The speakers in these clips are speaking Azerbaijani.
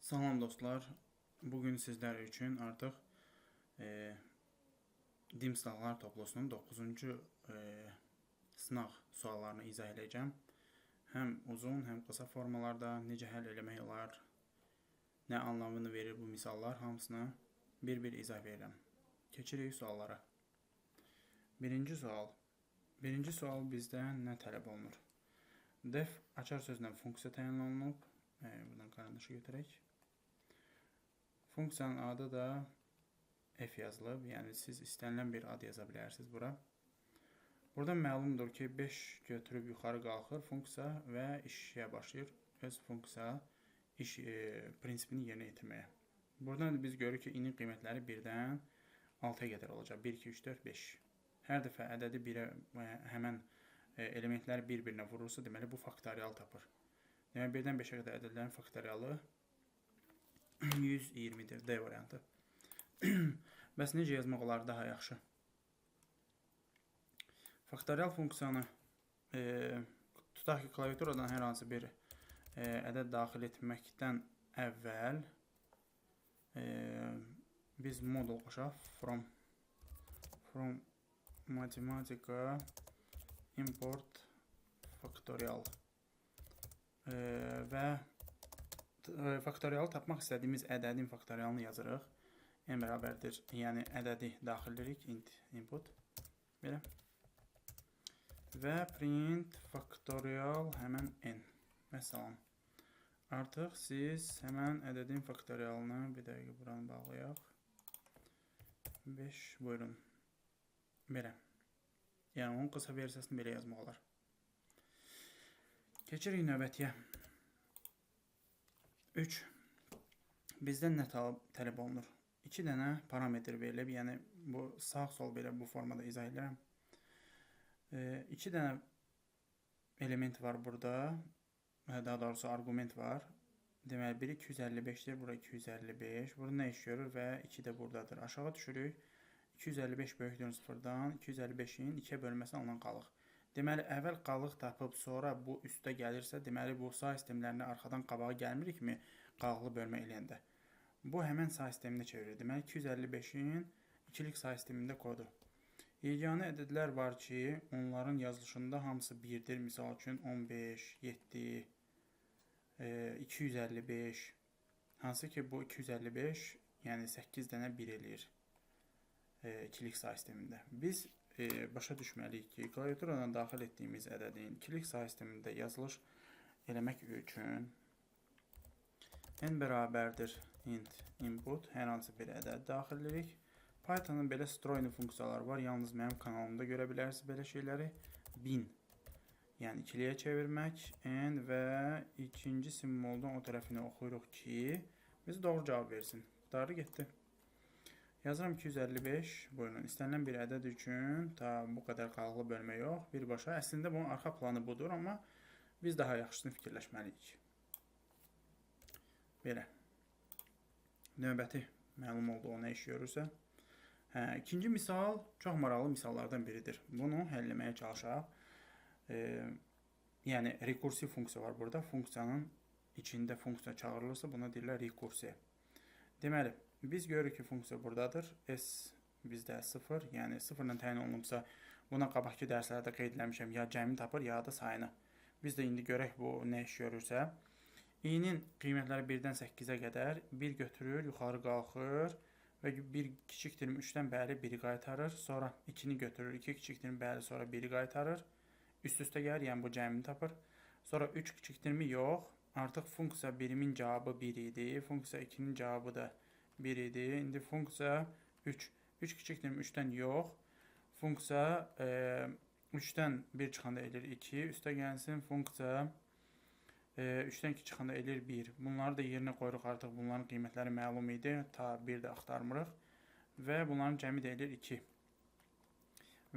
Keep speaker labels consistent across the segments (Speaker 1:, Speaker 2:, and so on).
Speaker 1: Salam dostlar. Bugün sizlər üçün artıq DİM sınaqlar toplusunun 9-cu sınaq suallarını izah edəcəm. Həm uzun, həm qısa formalarda necə həll eləmək olar, nə anlamını verir bu misallar, hamısını bir-bir izah verirəm. Keçirik suallara. Birinci sual. Birinci sual bizdən nə tələb olunur? Def açar sözlə funksiya təyin olunub. Buradan qarandaşı götürək. Funksiyanın adı da f yazılıb. Yəni siz istənilən bir ad yaza bilərsiniz bura. Buradan məlumdur ki, 5 götürüb yuxarı qalxır funksiya və işə başlayır. Öz funksiya iş prinsipini yerinə yetirməyə. Buradan da biz görürük ki, i-nin qiymətləri 1-dən 6-ya qədər olacaq. 1, 2, 3, 4, 5. Hər dəfə ədədi 1-ə həmən elementləri bir-birinə vurursa, deməli bu faktorial tapır. Deməli 1-dən 5-ə qədər ədədlərin faktorialı 120-dir. D variantı. Bəs necə yazmaq olar daha yaxşı? Faktorial funksiyanı tutaq ki, klaviaturadan hər hansı bir ədəd daxil etməkdən əvvəl biz modul qoşaq from Mathematica import factorial və faktorialı tapmaq istədiyimiz ədədin faktorialını yazırıq. N bərabərdir, yəni ədədi daxil edirik, int input. Belə. Və print factorial həmən n. Vəssalam. Artıq siz həmən ədədin faktorialını, bir dəqiqə buranı bağlayaq. 5, buyurun. Belə. Yəni onun qısa versiyasını belə yazmaq olar. Keçirik növbətiyə. 3. Bizdən nə tələb olunur? 2 dənə parametr verilib, yəni bu sağ-sol belə bu formada izah edirəm. 2 dənə element var burada, daha doğrusu arqument var. Deməli, biri 255-dir, bura 255. Burada nə iş görür və 2 də buradadır. Aşağı düşürük. 255 böyükdür 0-dan, 255-in 2-yə bölməsi alınan qalıq. Deməli, əvvəl qalıq tapıb, sonra bu üstə gəlirsə, deməli, bu say sistemlərinə arxadan qabağa gəlmirik mi qalıqlı bölmə eləyəndə? Bu, həmən say sisteminə çevirir. Deməli, 255-in ikilik say sistemində kodu. Yeganə ədədlər var ki, onların yazılışında hamısı 1-dir. Misal üçün, 15, 7, 255. Hansı ki, bu 255, yəni 8 dənə 1 eləyir ikilik say sistemində. Biz başa düşməliyik ki, klaviaturadan daxil etdiyimiz ədədin ikilik say sistemində yazılış eləmək üçün n bərabərdir int input, hər hansı bir ədəd daxil edirik. Python'ın belə stroyni funksiyaları var. Yalnız mənim kanalımda görə bilərsiniz belə şeyləri. Bin, yəni ikiliyə çevirmək, n və ikinci simvoldan o tərəfini oxuyuruq ki, biz doğru cavab versin. Qutardı getdi. Yazıram 255, buyurun, istənilən bir ədəd üçün ta bu qədər qalıqlı bölmə yox, birbaşa. Əslində bunun arxa planı budur, amma biz daha yaxşısını fikirləşməliyik. Belə. Növbəti məlum oldu o nə iş görürsə. İkinci misal çox maraqlı misallardan biridir. Bunu həll etməyə çalışaq. Yəni rekursiv funksiya var burada. Funksiyanın içində funksiya çağırılırsa buna deyirlər rekursiya. Deməli, biz görürük ki, funksiya buradadır. S bizdə 0, yəni 0 ilə təyin olunubsa, buna qabaqki dərslərdə qeyd eləmişəm, ya cəmi tapır, ya da sayını. Biz də indi görək bu nə iş görürsə. İ-nin qiymətləri 1-dən 8-ə qədər 1 götürür, yuxarı qalxır və 1 kiçikdir 3-dən bəri 1-i qaytarır. Sonra 2-ni götürür, 2 kiçikdir bəri, sonra 1-i qaytarır. Üst-üstə gəlir, yəni bu cəmini tapır. Sonra 3 kiçikdirmi? Yox. Artıq funksiya 1-in cavabı 1 idi. Funksiya 2-nin cavabı da 1 idi. İndi funksiya 3. 3 kiçikdir 3-dən yox. Funksiya 3-dən 1 çıxanda eləyir 2. Üstə gəlsin funksiya 3-dən 2 çıxanda eləyir 1. Bunları da yerinə qoyuruq artıq. Bunların qiymətləri məlum idi. Ta 1 də axtarmırıq. Və bunların cəmi də eləyir 2.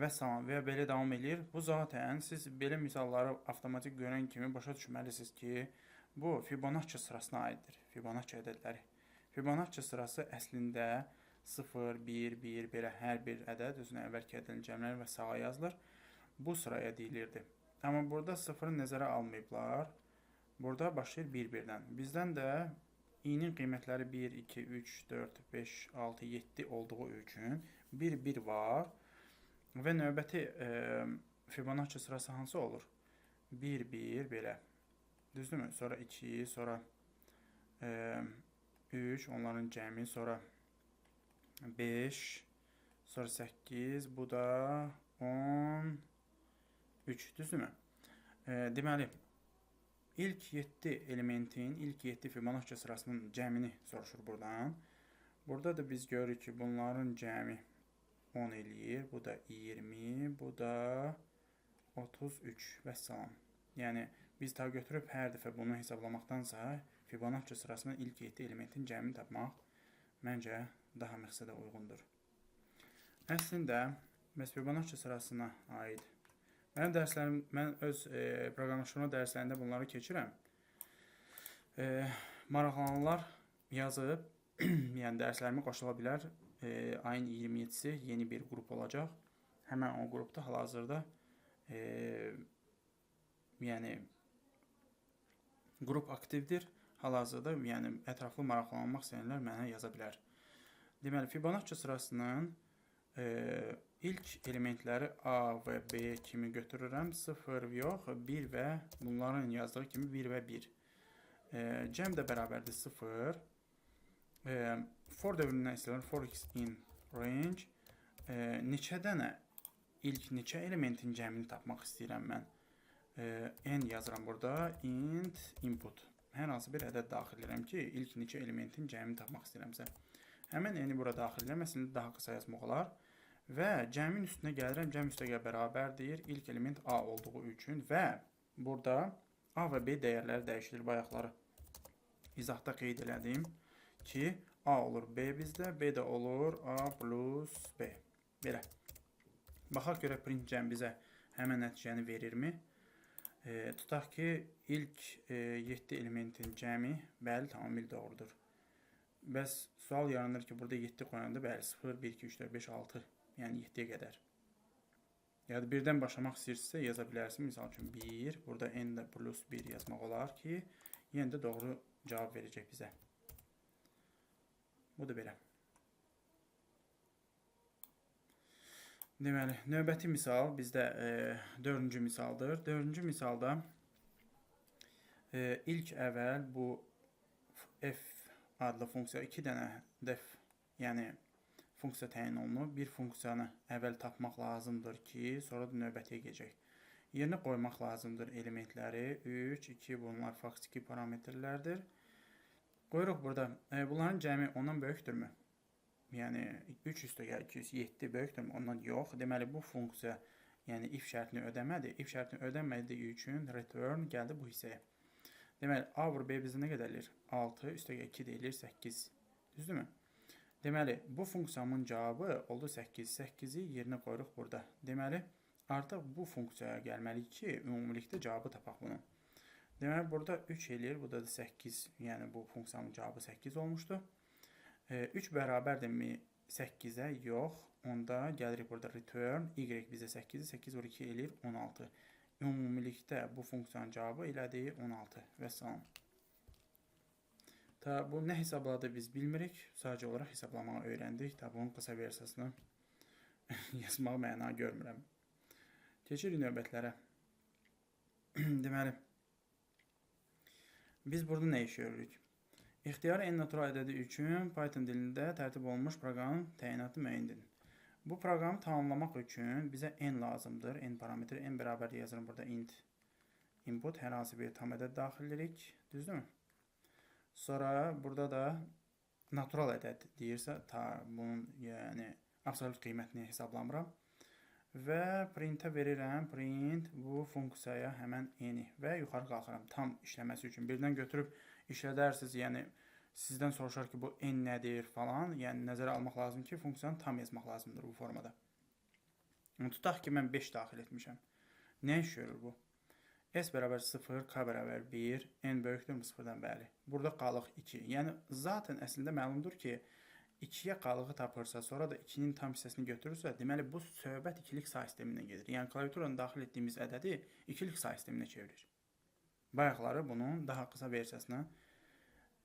Speaker 1: Və salam və belə davam eləyir. Bu zaten siz belə misalları avtomatik görən kimi başa düşməlisiniz ki, bu Fibonacci sırasına aiddir. Fibonacci ədədləri. Fibonacci sırası əslində 0, 1, 1 belə hər bir ədəd özünə əvvəlki ədədin cəmləri və sağa yazılır. Bu sıraya deyilirdi. Amma burada 0-ı nəzərə almayıblar. Burada başlayır 1-1-dən. Bizdən də İ-nin qiymətləri 1, 2, 3, 4, 5, 6, 7 olduğu üçün 1, 1 var. Və növbəti Fibonacci sırası hansı olur? 1, 1 belə. Düzdürmü? Sonra 2, sonra 3, onların cəmi, sonra 5, sonra 8, bu da 13, düzdürmü? Deməli, ilk 7 elementin, ilk 7 Fibonacci sırasının cəmini soruşur buradan. Burada da biz görürük ki, bunların cəmi 10 eləyir, bu da 20, bu da 33, vəssalam. Yəni, biz ta götürüb hər dəfə bunu hesablamaqdansa, Fibonacci sırasının ilk 7 elementin cəmini tapmaq məncə daha məqsədə uyğundur. Əslində, bəs Fibonacci sırasına aid mənim dərslərim, mən öz proqramlaşdırma dərslərində bunları keçirəm. Maraqlananlar yazıb, yəni dərslərimi qoşula bilər. Ayın 27-si yeni bir qrup olacaq. Həmən o qrupda hal-hazırda yəni qrup aktivdir. Hal-hazırda yəni ətraflı maraqlanmaq istəyənlər mənə yaza bilər. Deməli, Fibonacci sırasının ilk elementləri A və B kimi götürürəm. 0 yox, 1 və bunların yazdığı kimi 1 və 1. Cəm də bərabərdir 0. For dövründən istifadə for x in range. Neçə dənə ilk neçə elementin cəmini tapmaq istəyirəm mən? N yazıram burada. Int input. Hər hansı bir ədəd daxil edirəm ki, ilk neçə elementin cəmini tapmaq istəyirəmsə. Həmən n-i bura daxil edirəm. Əslində daha qısa yazmaq olar. Və cəmin üstünə gəlirəm. Cəm üstəgəl bərabərdir. İlk element A olduğu üçün və burada A və B dəyərləri dəyişilir. Bayaqları izahda qeyd elədim ki, A olur B bizdə, B də olur A plus B. Belə. Baxaq görə print cəm bizə həmən nəticəni verirmi? Tutaq ki, ilk 7 elementin cəmi, bəli, tamamilə doğrudur. Bəs sual yaranır ki, burada 7 qoyanda, bəli, 0, 1, 2, 3, 4, 5, 6, yəni 7-yə qədər. Ya da birdən başlamaq istəyirsinizsə, yaza bilərsiniz. Misal üçün 1, burada n də plus 1 yazmaq olar ki, yenə də doğru cavab verəcək bizə. Bu da belə. Deməli, növbəti misal bizdə dördüncü misaldır. Dördüncü misalda ilk əvvəl bu f adlı funksiya 2 dənə def, yəni funksiya təyin olunub. Bir funksiyanı əvvəl tapmaq lazımdır ki, sonra da növbətiyə gedəcək. Yerinə qoymaq lazımdır elementləri. 3, 2, bunlar faktiki parametrlərdir. Qoyuruq burada. Bunların cəmi ondan böyükdürmü? Yəni 3 üstəgəl 207 böyükdürmü? Ondan yox. Deməli, bu funksiya, yəni if şərtini ödəmədi. If şərtini ödəmədiyi üçün return gəldi bu hissəyə. Deməli, A vur B bizə nə qədər eləyir? 6 üstəgəl 2 də eləyir 8. Düzdürmü? Deməli, bu funksiyamın cavabı oldu 8. 8-i yerinə qoyuruq burada. Deməli, artıq bu funksiyaya gəlməliyik ki, ümumilikdə cavabı tapaq bunu. Deməli, burada 3 eləyir, burada da 8, yəni bu funksiyanın cavabı 8 olmuşdu. 3 bərabərdirmi 8-ə? Yox. Onda gəlirik burada return, y bizə 8-i, 8 vur 2 eləyir 16. Ümumilikdə bu funksiyanın cavabı elədi 16. Vəssalam. Ta bu nə hesabladı biz bilmirik. Sadəcə olaraq hesablamağı öyrəndik. Ta bunun qısa versiyasını yazmağa məna görmürəm. Keçirik növbətlərə. Deməli, biz burada nə iş görürük? İxtiyari n natural ədədi üçün Python dilində tərtib olunmuş proqramın təyinatı müəyyən edin. Bu proqramı tamamlamaq üçün bizə n lazımdır. N parametri n bərabər yazıram burada int input hər hansı bir tam ədəd daxil edirik. Düzdürmü? Sonra burada da natural ədəd deyirsə, ta bunun yəni absolut qiymətini hesablamıram. Və printə verirəm, print bu funksiyaya həmən n-i və yuxarı qalxıram tam işləməsi üçün. Birdən götürüb işlədərsiniz, yəni sizdən soruşar ki, bu n nədir falan. Yəni nəzərə almaq lazım ki, funksiyanı tam yazmaq lazımdır bu formada. Tutaq ki, mən 5 daxil etmişəm. Nə iş görür bu? S bərabər 0, K bərabər 1, N böyükdürmü 0-dan bəli. Burada qalıq 2. Yəni zaten əslində məlumdur ki, 2-yə qalığı tapırsa, sonra da 2-nin tam hissəsini götürürsə, deməli bu söhbət ikilik say sistemindən gedir. Yəni klaviaturanın daxil etdiyimiz ədədi ikilik say sisteminə çevirir. Bayaqları bunun daha qısa versiyasını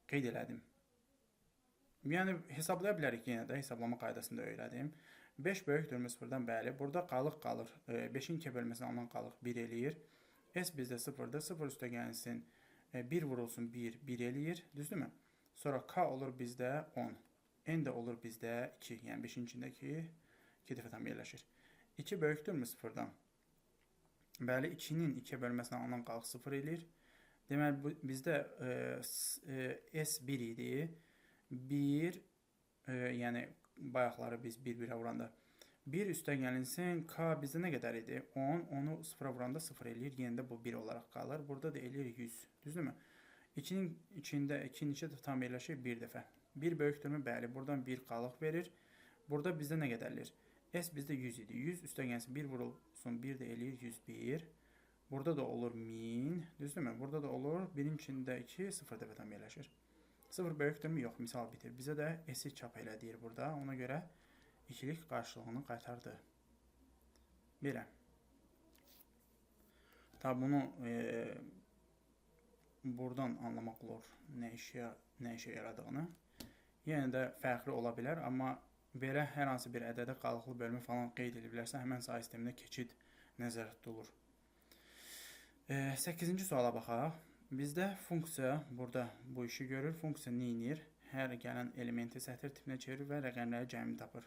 Speaker 1: qeyd elədim. Yəni, hesablaya bilərik yenə də, hesablama qaydasını da öyrədim. 5 böyükdürmü 0-dan? Bəli. Burada qalıq qalır. 5-in 2-yə bölməsinə alınan qalıq 1 eləyir. S bizdə 0-dır. 0 üstə gəlsin, 1 vurulsun 1, 1 eləyir. Düzdürmü? Sonra K olur bizdə 10. N də olur bizdə 2. Yəni 5-in içindəki 2 dəfə tam yerləşir. 2 böyükdürmü 0-dan? Bəli, 2-nin 2-yə bölməsinə alınan qalıq 0 eləyir. Deməli, bu, bizdə S1 idi. 1, yəni bayaqları biz 1-1-ə vuranda 1 üstə gəlinsin, K bizdə nə qədər idi? 10, 10-u 0-a vuranda 0 eləyir. Yenə də bu 1 olaraq qalır. Burada da eləyir 100. Düzdürmü? 2-nin içində 2 neçə dəfə tam yerləşir? 1 dəfə. 1 böyükdürmü? Bəli. Buradan 1 qalıq verir. Burada bizdə nə qədər eləyir? S bizdə 100 idi. 100 üstə gəlsin, 1 vurulsun, 1 də eləyir 101. Burada da olur 1000. Düzdürmü? Burada da olur 1-in içində 2, 0 dəfə tam yerləşir. 0 böyükdürmü? Yox. Misal bitir. Bizə də S-i çap elə deyir burada. Ona görə ikilik qarşılığını qaytardı. Belə. Tabi bunu buradan anlamaq olur nə işə yaradığını. Yenə də fərqli ola bilər, amma belə hər hansı bir ədədə qalıqlı bölmə falan qeyd ediblərsə, həmən sayı sisteminə keçid nəzərdə tutulur. 8-ci suala baxaq. Bizdə funksiya burada bu işi görür. Funksiya nə edir? Hər gələn elementi sətir tipinə çevirir və rəqəmləri cəmini tapır.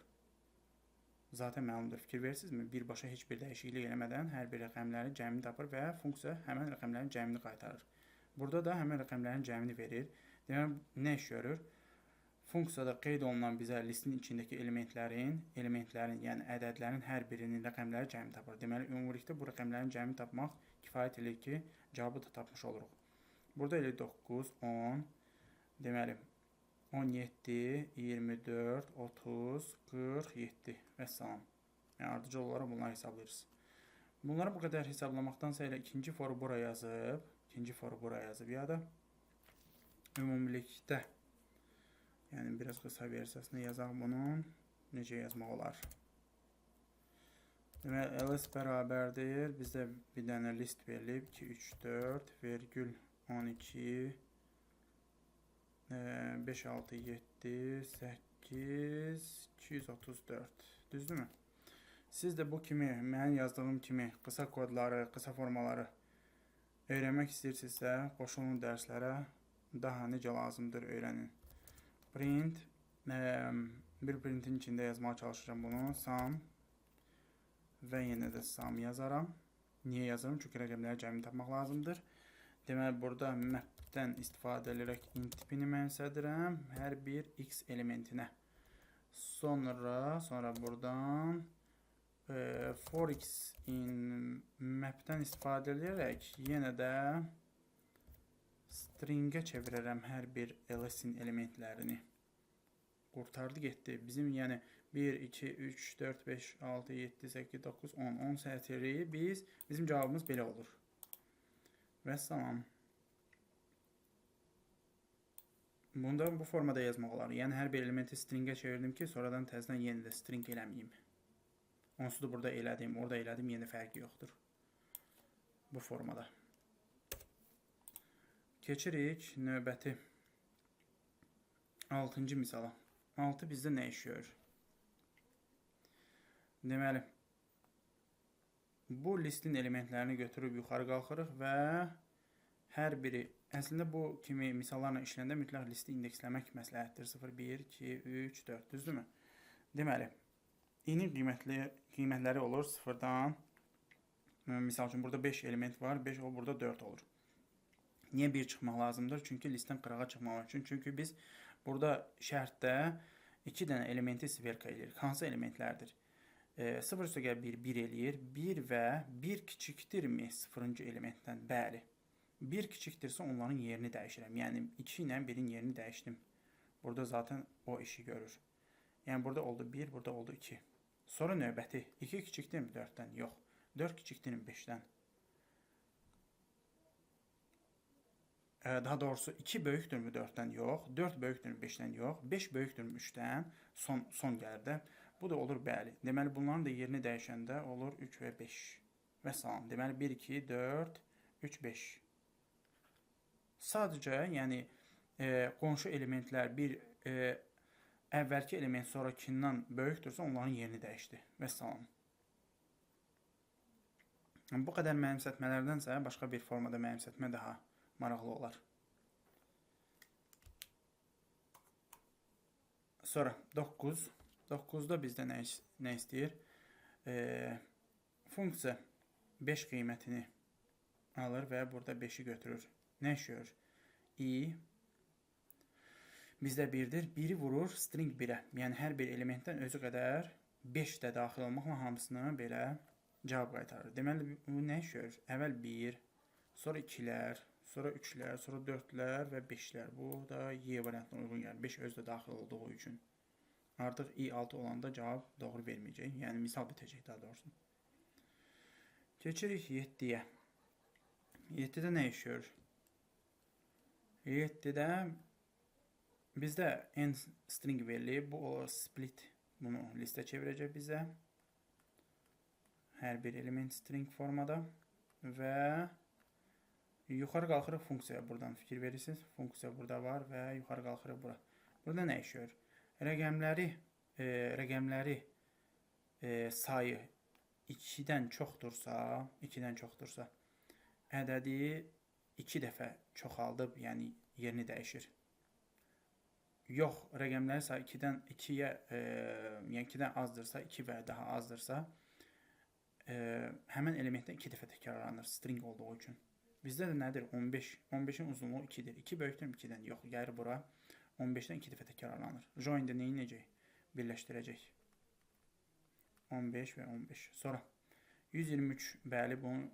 Speaker 1: Zaten məlumdur. Fikir verirsinizmi? Birbaşa heç bir dəyişiklik eləmədən hər bir rəqəmləri cəmini tapır və funksiya həmən rəqəmlərin cəmini qaytarır. Burada da həmən rəqəmlərin cəmini verir. Deməli, nə iş görür? Funksiyada qeyd olunan bizə listin içindəki elementlərin, yəni ədədlərin hər birinin rəqəmləri cəmini tapır. Deməli, ümumilikdə bu rəqəmlərin cəmini tapmaq kifayət eləyir ki, cavabı da tapmış oluruq. Burada elə 9, 10, deməli, 17, 24, 30, 47 vəssalam. Yəni, ardıcıl olaraq bunları hesablayırız. Bunları bu qədər hesablamaqdansa elə ikinci foru bura yazıb, ya da ümumilikdə, yəni biraz qısa versiyasını yazaq bunun, necə yazmaq olar? Deməli, ls bərabərdir, bizdə bir dənə list verilib, 2, 3, 4, vergül 12, 5, 6, 7, 8, 234. Düzdürmü? Siz də bu kimi, mənim yazdığım kimi qısa kodları, qısa formaları öyrənmək istəyirsinizsə, qoşulun dərslərə. Daha necə lazımdır öyrənin. Print, bir printin içində yazmağa çalışacağım bunu. Sum və yenə də sum yazaram. Niyə yazıram? Çünki rəqəmləri cəmini tapmaq lazımdır. Deməli, burada map-dən istifadə edərək int tipini mənimsədirəm hər bir x elementinə. Sonra buradan for x in map-dən istifadə edərək yenə də stringə çevirərəm hər bir ls-in elementlərini. Qurtardı, getdi. Bizim yəni 1, 2, 3, 4, 5, 6, 7, 8, 9, 10, 10 sətri bizim cavabımız belə olur. Vəssalam. Bunu da bu formada yazmaq olar. Yəni, hər bir elementi stringə çevirdim ki, sonradan təzədən yenə də string eləməyim. Onsuz da burada elədim, orada elədim, yenə fərqi yoxdur. Bu formada. Keçirik növbəti 6-cı misala. 6 bizdə nə iş görür? Deməli, bu listin elementlərini götürüb yuxarı qalxırıq və hər biri, əslində bu kimi misallarla işləndə mütləq listi indeksləmək məsləhətdir. 0, 1, 2, 3, 4, düzdürmü? Deməli, i-nin qiymətləri olur 0-dan, misal üçün burada 5 element var, 5 o burada 4 olur. Niyə 1 çıxmaq lazımdır? Çünki listdən qırağa çıxmaq üçün. Çünki biz burada şərtdə 2 dənə elementi sverka edirik. Hansı elementlərdir? 0 üstə gəl 1, 1 eləyir. 1 və 1 kiçikdirmi 0-cı elementdən? Bəli. 1 kiçikdirsə onların yerini dəyişirəm. Yəni 2 ilə 1-in yerini dəyişdim. Burada zaten o işi görür. Yəni burada oldu 1, burada oldu 2. Sonra növbəti 2 kiçikdirmi 4-dən? Yox. 4 kiçikdirmi 5-dən? Daha doğrusu 2 böyükdürmü 4-dən? Yox. 4 böyükdürmü 5-dən? Yox. 5 böyükdürmü 3-dən? Son gəlir də. Bu da olur bəli. Deməli, bunların da yerini dəyişəndə olur 3 və 5. Və salam. Deməli, 1, 2, 4, 3, 5. Sadəcə, yəni, qonşu elementlər bir Əvvəlki element sonrakından böyükdürsə, onların yerini dəyişdi. Vəssalam. Bu qədər mənimsətmələrdənsə başqa bir formada mənimsətmə daha maraqlı olar. Sonra 9. 9-da bizdə nə istəyir? Funksiya 5 qiymətini alır və burada 5-i götürür. Nə iş görür? I bizdə 1-dir. 1-i vurur string 1-ə. Yəni, hər bir elementdən özü qədər 5 də daxil olmaqla hamısını belə cavab qaytarır. Deməli, bu nə iş görür? Əvvəl 1, sonra 2-lər, sonra 3-lər, sonra 4-lər və 5-lər. Bu da Y variantına uyğun gəlir. 5 özü də daxil olduğu üçün. Artıq I6 olanda cavab doğru verməyəcək. Yəni, misal bitəcək daha doğrusu. Keçirik 7-yə. 7-də nə iş görür? 7-də bizdə n string verilib. Bu o split bunu listə çevirəcək bizə. Hər bir element string formada və yuxarı qalxırıq funksiyaya. Buradan fikir verirsiniz. Funksiya burada var və yuxarı qalxırıq bura. Burada nə iş görür? Rəqəmləri sayı 2-dən çoxdursa, 2-dən çoxdursa, ədədi 2 dəfə çoxaldıb, yəni yerini dəyişir. Yox, rəqəmləri sayı 2-dən 2-yə, yəni 2-dən azdırsa, 2 və daha azdırsa, həmən elementdən 2 dəfə təkrarlanır string olduğu üçün. Bizdə də nədir? 15. 15-in uzunluğu 2-dir. 2 böyükdür 2-dən. Yox, gəlir bura. 15-dən 2 dəfə təkrarlanır. Join-də nə edəcək? Birləşdirəcək. 15 və 15. Sonra 123, bəli, bunun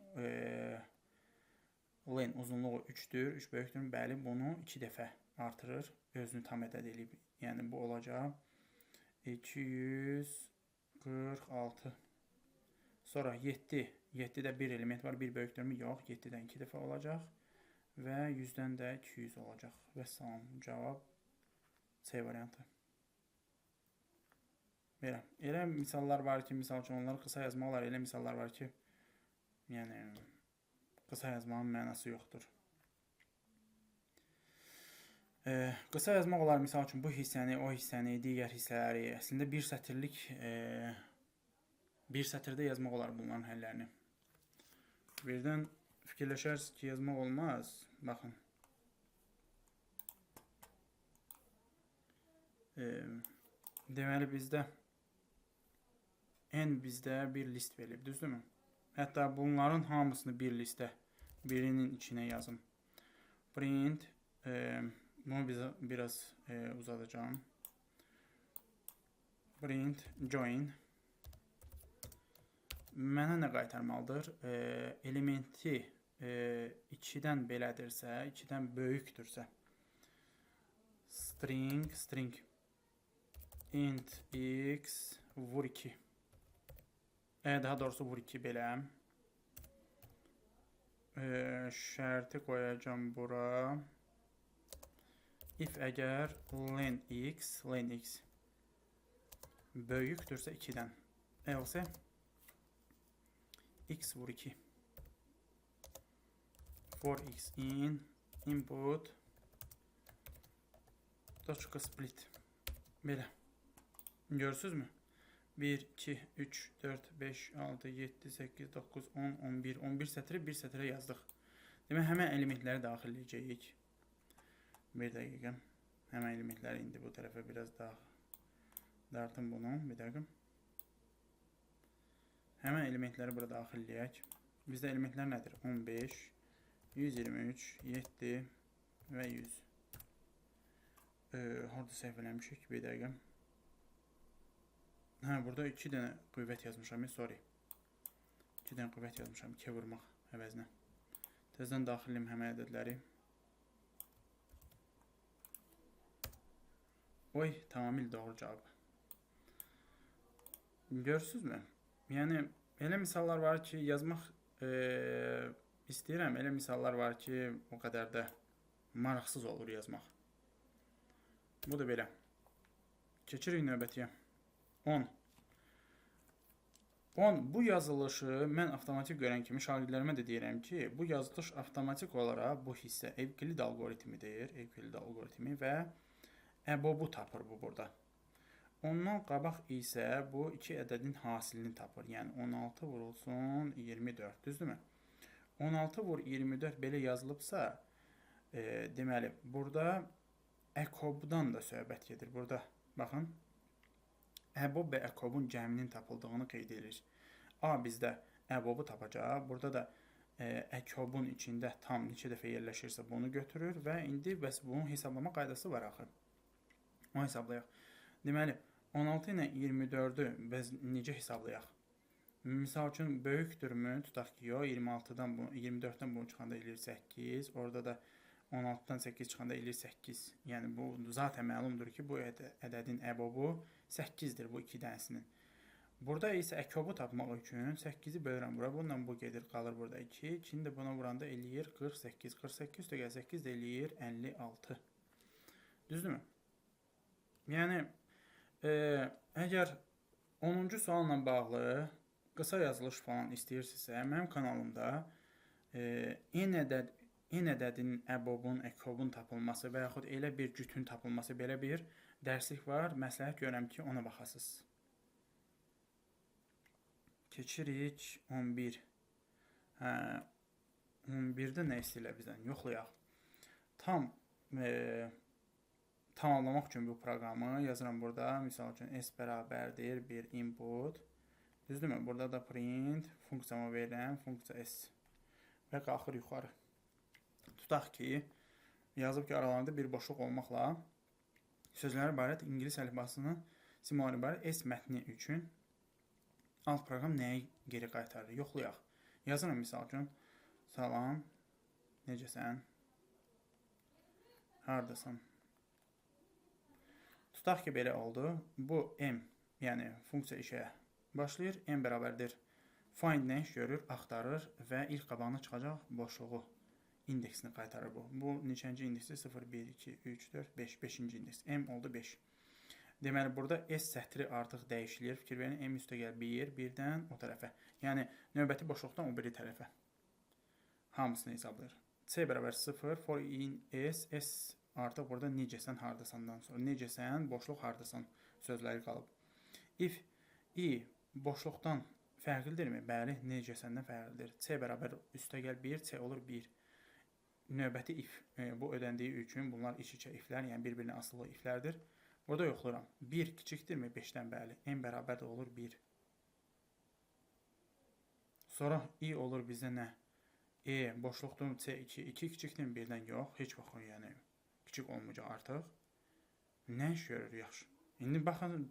Speaker 1: len uzunluğu 3-dür. 3 böyükdür. Bəli, bunu 2 dəfə artırır. Özünü tam ədəd eləyib. Yəni, bu olacaq 246. Sonra 7. 7-də bir element var. 1 böyükdürmü? Yox. 7-dən 2 dəfə olacaq. Və 100-dən də 200 olacaq. Vəssalam. Cavab C variantı. Belə. Elə misallar var ki, misal üçün onları qısa yazmaq olar. Elə misallar var ki, yəni qısa yazmağın mənası yoxdur. Qısa yazmaq olar, misal üçün bu hissəni, o hissəni, digər hissələri. Əslində bir sətirlik, bir sətirdə yazmaq olar bunların həllərini. Birdən fikirləşərsiniz ki, yazmaq olmaz. Baxın. Deməli, bizdə n bizdə bir list verilib, düzdürmü? Hətta bunların hamısını bir listə, birinin içinə yazın. Print, bunu bizə biraz uzadacağım. Print, join. Mənə nə qaytarmalıdır? Elementi 2-dən belədirsə, 2-dən böyükdürsə, string, int x vur 2. Daha doğrusu vur 2 belə. Şərti qoyacağam bura. If əgər len x böyükdürsə 2-dən. Else x vur 2. For x in input toçka split. Belə. Görürsünüzmü? 1, 2, 3, 4, 5, 6, 7, 8, 9, 10, 11. 11 sətri bir sətrə yazdıq. Demək, həmən elementləri daxil edəcəyik. Bir dəqiqə. Həmən elementləri indi bu tərəfə biraz daha dartım bunu. Bir dəqiqə. Həmən elementləri bura daxil eləyək. Bizdə elementlər nədir? 15, 123, 7 və 100. Harada səhv eləmişik? Bir dəqiqə. Hə, burada 2 dənə qüvvət yazmışam. Sorry. 2 dənə qüvvət yazmışam. 2-yə vurmaq əvəzinə. Təzədən daxil eləyim həmən ədədləri. Oy, tamamilə doğru cavab. Görürsünüzmü? Yəni, elə misallar var ki, yazmaq istəyirəm. Elə misallar var ki, o qədər də maraqsız olur yazmaq. Bu da belə. Keçirik növbətiyə. 10. 10. Bu yazılışı mən avtomatik görən kimi şagirdlərimə də deyirəm ki, bu yazılış avtomatik olaraq bu hissə Evklid alqoritmidir. Evklid alqoritmi və əbobu tapır bu burada. Ondan qabaq isə bu iki ədədin hasilini tapır. Yəni 16 vurulsun 24, düzdürmü? 16 vur 24 belə yazılıbsa, deməli, burada əkobdan da söhbət gedir. Burada, baxın, əbob və əkobun cəminin tapıldığını qeyd edir. A bizdə əbobu tapacaq. Burada da əkobun içində tam neçə dəfə yerləşirsə bunu götürür və indi bəs bunun hesablama qaydası var axı. Onu hesablayaq. Deməli, 16 ilə 24-ü biz necə hesablayaq? Misal üçün, böyükdürmü? Tutaq ki, yox, 26-dan bu, 24-dən bunu çıxanda eləyir 8, orada da 16-dan 8 çıxanda eləyir 8. Yəni, bu zaten məlumdur ki, bu ədədin əbobu 8-dir bu iki dənəsinin. Burada isə əkobu tapmaq üçün 8-i bölürəm bura. Bununla bu gedir, qalır burada 2. 2-ni də buna vuranda eləyir 48. 48 üstəgəl 8 də eləyir 56. Düzdürmü? Yəni, əgər 10-cu sualla bağlı qısa yazılış falan istəyirsinizsə, mənim kanalımda n ədədinin əbobun, əkobun tapılması və yaxud elə bir cütün tapılması belə bir dərslik var. Məsləhət görürəm ki, ona baxasınız. Keçirik 11. Hə, 11-də nə istəyirlər bizdən? Yoxlayaq. Tam tamamlamaq üçün bu proqramı yazıram burada. Misal üçün, S bərabərdir bir input. Düzdürmü? Burada da print funksiyamı verirəm. Funksiya S. Və qalxır yuxarı. Tutaq ki, yazıb ki, aralarında bir boşluq olmaqla sözlər ibarət ingilis əlifbasının simvolları ibarət S mətni üçün alt proqram nəyi geri qaytarır? Yoxlayaq. Yazıram misal üçün, salam, necəsən, hardasan? Tutaq ki, belə oldu. Bu M, yəni funksiya işə başlayır. M bərabərdir. Find nə iş görür? Axtarır və ilk qabağına çıxacaq boşluğu, indeksini qaytarır bu. Bu neçənci indeksi? 0, 1, 2, 3, 4, 5, 5-ci indeks. M oldu 5. Deməli, burada S sətri artıq dəyişilir. Fikir verin, M üstəgəl 1, 1-dən o tərəfə. Yəni, növbəti boşluqdan o biri tərəfə. Hamısını hesablayır. C bərabər 0, for in S, S artıq burada necəsən, hardasandan sonra. Necəsən, boşluq, hardasan sözləri qalıb. If i boşluqdan fərqlidirmi? Bəli, necəsəndən fərqlidir. C bərabər üstəgəl 1, C olur 1. Növbəti if, bu ödəndiyi üçün bunlar iç-içə iflər, yəni bir-birinə asılı iflərdir. Burada yoxlayıram. 1 kiçikdirmi? 5-dən bəli. M bərabər də olur 1. Sonra i olur bizə nə? E boşluqdur C2. 2 kiçikdirmi? 1-dən yox. Heç vaxt yəni kiçik olmayacaq artıq. Nə iş görür? Yaxşı. İndi baxın,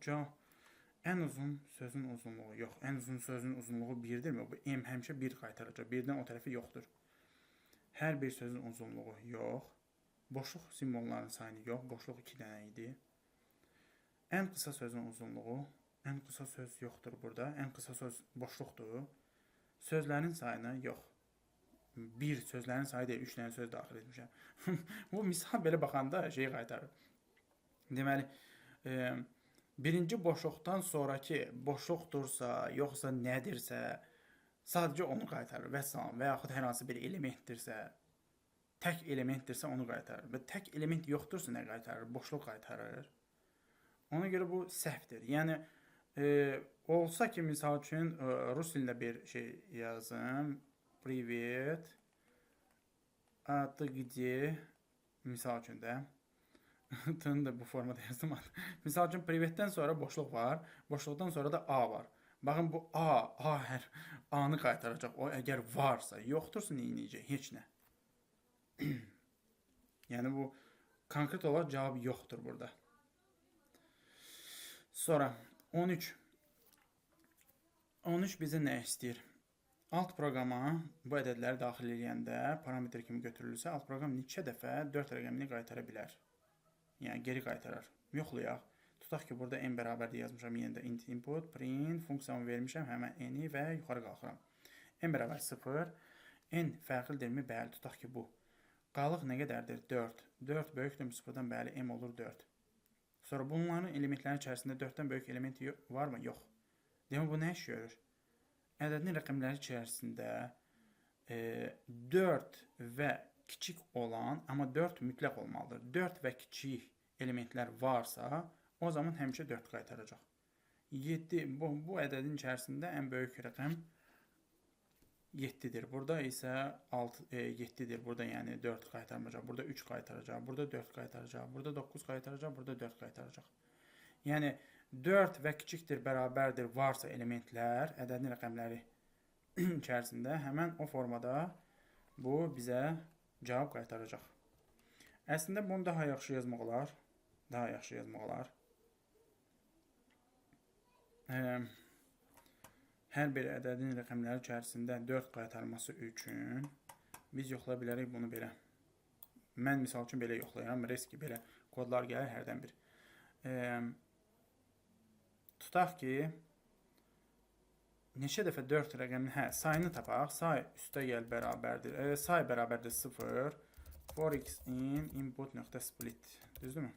Speaker 1: ən uzun sözün uzunluğu yox. Ən uzun sözün uzunluğu 1-dirmi? Bu M həmişə 1 qaytaracaq. 1-dən o tərəfi yoxdur. Hər bir sözün uzunluğu yox. Boşluq simvollarının sayını yox. Boşluq 2 dənə idi. Ən qısa sözün uzunluğu, ən qısa söz yoxdur burada. Ən qısa söz boşluqdur. Sözlərin sayını yox. Bir sözlərin sayı deyil, 3 dənə söz daxil etmişəm. Bu misal belə baxanda şeyi qaytarır. Deməli, birinci boşluqdan sonraki boşluqdursa, yoxsa nədirsə, sadəcə onu qaytarır. Vəssalam, və yaxud hər hansı bir elementdirsə, tək elementdirsə onu qaytarır. Və tək element yoxdursa nə qaytarır? Boşluq qaytarır. Ona görə bu səhvdir. Yəni, olsa ki, misal üçün, rus dilində bir şey yazım. Privet. A ты где? Misal üçün də. T-ni də bu formada yazdım. Misal üçün, privetdən sonra boşluq var. Boşluqdan sonra da A var. Baxın, bu A hər A-nı qaytaracaq. O, əgər varsa, yoxdursa nə edəcək? Heç nə. Yəni, bu konkret olaraq cavab yoxdur burada. Sonra 13. 13 bizə nə istəyir? Alt proqrama bu ədədləri daxil eləyəndə parametr kimi götürülürsə, alt proqram neçə dəfə 4 rəqəmini qaytara bilər? Yəni, geri qaytarar. Yoxlayaq. Tutaq ki, burada n bərabərdir yazmışam. Yenə də int input, print funksiyamı vermişəm. Həmən n-i və yuxarı qalxıram. N bərabər 0. N fərqlidirmi? Bəli, tutaq ki, bu. Qalıq nə qədərdir? 4. 4 böyükdürmü 0-dan? Bəli, m olur 4. Sonra bunların elementlərin içərisində 4-dən böyük element varmı? Yox. Demək, bu nə iş görür? Ədədin rəqəmləri içərisində 4 və kiçik olan, amma 4 mütləq olmalıdır. 4 və kiçik elementlər varsa, O zaman həmişə 4 qaytaracaq. 7, bu ədədin içərisində ən böyük rəqəm 7-dir. Burada isə 6, 7-dir. Burada yəni 4 qaytarmayacaq. Burada 3 qaytaracaq. Burada 4 qaytaracaq. Burada 9 qaytaracaq. Burada 4 qaytaracaq. Yəni 4 və kiçikdir, bərabərdir varsa elementlər, ədədin rəqəmləri içərisində həmən o formada bu bizə cavab qaytaracaq. Əslində bunu daha yaxşı yazmaq olar. Daha yaxşı yazmaq olar. Hər bir ədədin rəqəmləri içərisində 4 qaytarması üçün biz yoxlaya bilərik bunu belə. Mən misal üçün belə yoxlayıram. Riski belə kodlar gəlir hərdən bir. Tutaq ki, neçə dəfə 4 rəqəmin, sayını tapaq. Say üstə gəl bərabərdir. Say bərabərdir 0. For x in input.split. Düzdürmü?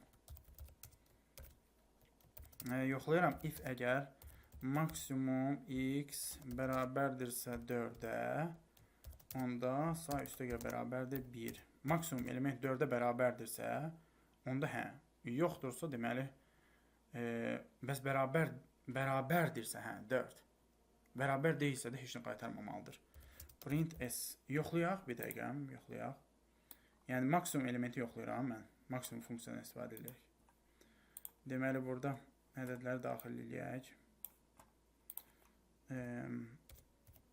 Speaker 1: Yoxlayıram. If əgər maksimum x bərabərdirsə 4-ə, onda say üstə gəl bərabərdir 1. Maksimum element 4-ə bərabərdirsə, onda hə. Yoxdursa, deməli, bəs bərabərdirsə, hə, 4. Bərabər deyilsə də heç nə qaytarmamalıdır. Print s. Yoxlayaq, bir dəqiqə, yoxlayaq. Yəni, maksimum elementi yoxlayıram mən. Maksimum funksiyanı istifadə edirik. Deməli, burada ədədləri daxil eləyək.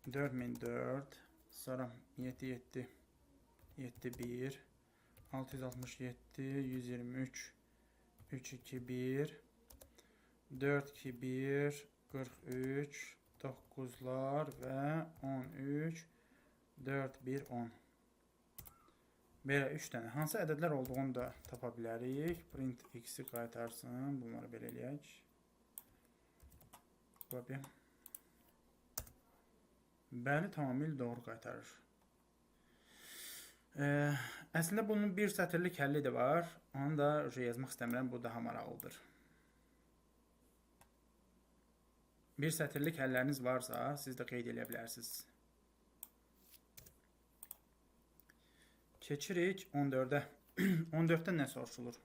Speaker 1: 4004, sonra 7, 7, 7, 1, 667, 123, 3, 2, 1, 4, 2, 1, 43, 9'lar və 13, 4, 1, 10. Belə 3 dənə. Hansı ədədlər olduğunu da tapa bilərik. Print x-i qaytarsın. Bunları belə eləyək. Copy. Bəli, tamamilə doğru qaytarır. Əslində bunun bir sətirlik həlli də var. Onu da yazmaq istəmirəm. Bu daha maraqlıdır. Bir sətirlik həlləriniz varsa, siz də qeyd eləyə bilərsiniz. Keçirik 14-ə. 14-də nə soruşulur?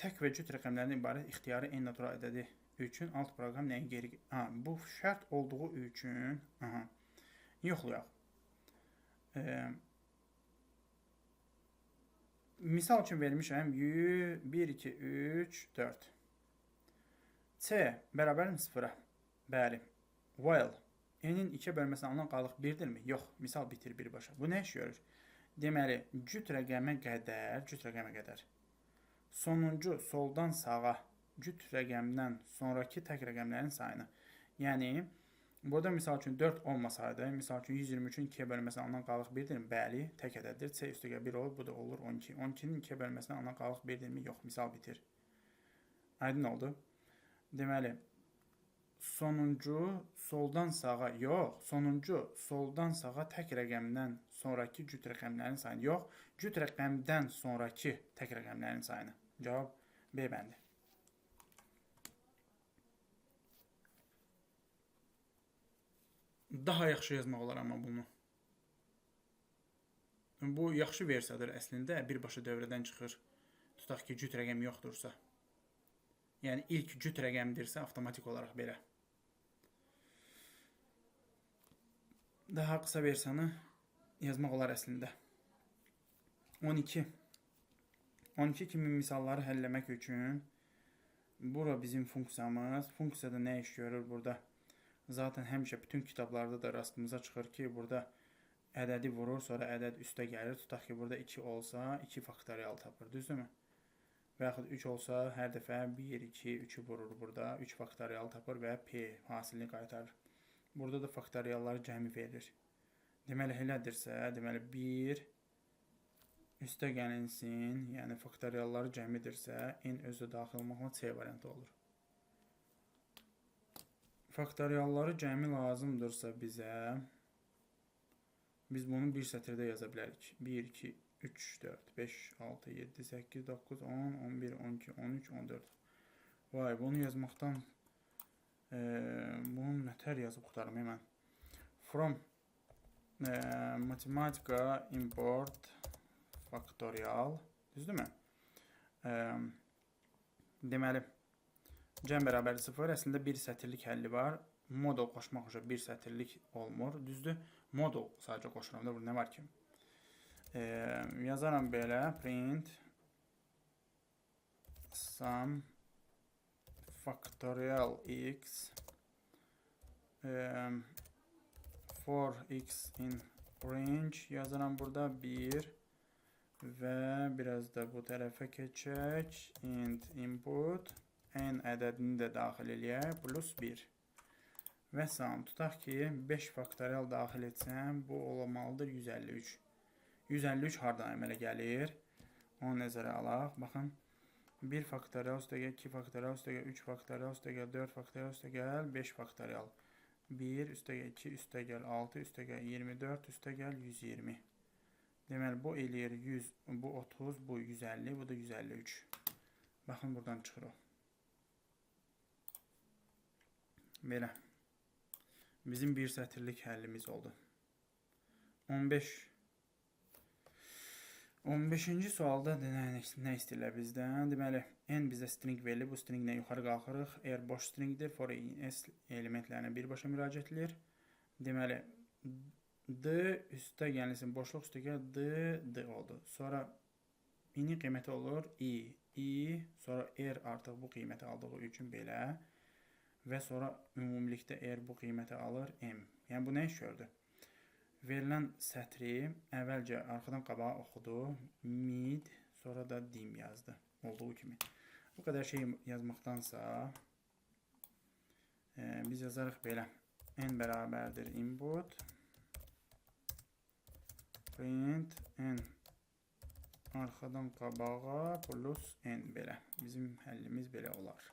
Speaker 1: Tək və cüt rəqəmlərdən ibarət ixtiyari en natural ədədi üçün alt proqram nəyin geri... Ha, bu şərt olduğu üçün... Aha. Yoxlayaq. Misal üçün vermişəm. 1, 2, 3, 4. C bərabərmi 0-a? Bəli. While n-in 2-yə bölməsinə alınan qalıq 1-dirmi? Yox. Misal bitir birbaşa. Bu nə iş görür? Deməli, cüt rəqəmə qədər sonuncu soldan sağa cüt rəqəmdən sonrakı tək rəqəmlərin sayını. Yəni, burada misal üçün 4 olmasaydı, misal üçün 123-ün 2-yə bölməsinə alınan qalıq 1-dirmi? Bəli, tək ədəddir. C üstəgəl 1 olur, bu da olur 12. 12-nin 2-yə bölməsinə alınan qalıq 1-dirmi? Yox, misal bitir. Aydın oldu. Deməli, sonuncu soldan sağa, yox, sonuncu soldan sağa tək rəqəmdən sonrakı cüt rəqəmlərin sayını, yox, cüt rəqəmdən sonrakı tək rəqəmlərin sayını. Cavab B bəndi. Daha yaxşı yazmaq olar amma bunu. Bu yaxşı versiyadır əslində, birbaşa dövrədən çıxır. Tutaq ki, cüt rəqəm yoxdursa. Yəni, ilk cüt rəqəmdirsə, avtomatik olaraq belə. Daha qısa versiyanı yazmaq olar əslində. 12. 12 kimi misalları həll eləmək üçün bura bizim funksiyamız. Funksiyada nə iş görür burada? Zaten həmişə bütün kitablarda da rastımıza çıxır ki, burada ədədi vurur, sonra ədəd üstə gəlir. Tutaq ki, burada 2 olsa 2 faktorial tapır, düzdürmü? Və yaxud 3 olsa hər dəfə 1, 2, 3-ü vurur burada. 3 faktorial tapır və P hasilini qaytarır. Burada da faktorialları cəmi verir. Deməli, elədirsə, deməli 1 üstə gəlinsin, yəni faktorialları cəmidirsə, n özü daxil olmaqla C variantı olur. Faktorialları cəmi lazımdırsa bizə, biz bunu bir sətirdə yaza bilərik. 1, 2, 3, 4, 5, 6, 7, 8, 9, 10, 11, 12, 13, 14. Vay, bunu yazmaqdan bunu nətər yazıb qurtarım mən. From matematika import faktorial. Düzdürmü? Deməli, cəm bərabər 0. Əslində bir sətirlik həlli var. Modul qoşmaq üçün bir sətirlik olmur. Düzdür? Modul sadəcə qoşuram da. Burada nə var ki? Yazaram belə. Print sum factorial x for x in range yazaram burada 1 və biraz da bu tərəfə keçək. Int input n ədədini də daxil eləyək. Plus 1. Və sum. Tutaq ki, 5 faktorial daxil etsəm, bu olmalıdır 153. 153 hardan əmələ gəlir? Onu nəzərə alaq. Baxın, 1 faktorial üstəgəl, 2 faktorial üstəgəl, 3 faktorial üstəgəl, 4 faktorial üstəgəl, 5 faktorial. 1 üstəgəl 2 üstəgəl 6 üstəgəl 24 üstəgəl 120. Deməli, bu eləyir 100, bu 30, bu 150, bu da 153. Baxın, buradan çıxır o. Belə. Bizim bir sətirlik həllimiz oldu. 15. 15-ci sualda nə istəyirlər bizdən? Deməli, n bizə string verilir. Bu stringlə yuxarı qalxırıq. R boş stringdir. For s elementlərinə birbaşa müraciət edilir. Deməli, D üstə gəlinsin, boşluq üstə gəl, D, D oldu. Sonra i-nin qiyməti olur I, I, sonra R artıq bu qiyməti aldığı üçün belə və sonra ümumilikdə R bu qiyməti alır M. Yəni, bu nə iş gördü? Verilən sətri əvvəlcə arxadan qabağa oxudu, mid, sonra da dim yazdı, olduğu kimi. Bu qədər şey yazmaqdansa biz yazarıq belə. N bərabərdir input, print n arxadan qabağa plus n belə. Bizim həllimiz belə olar.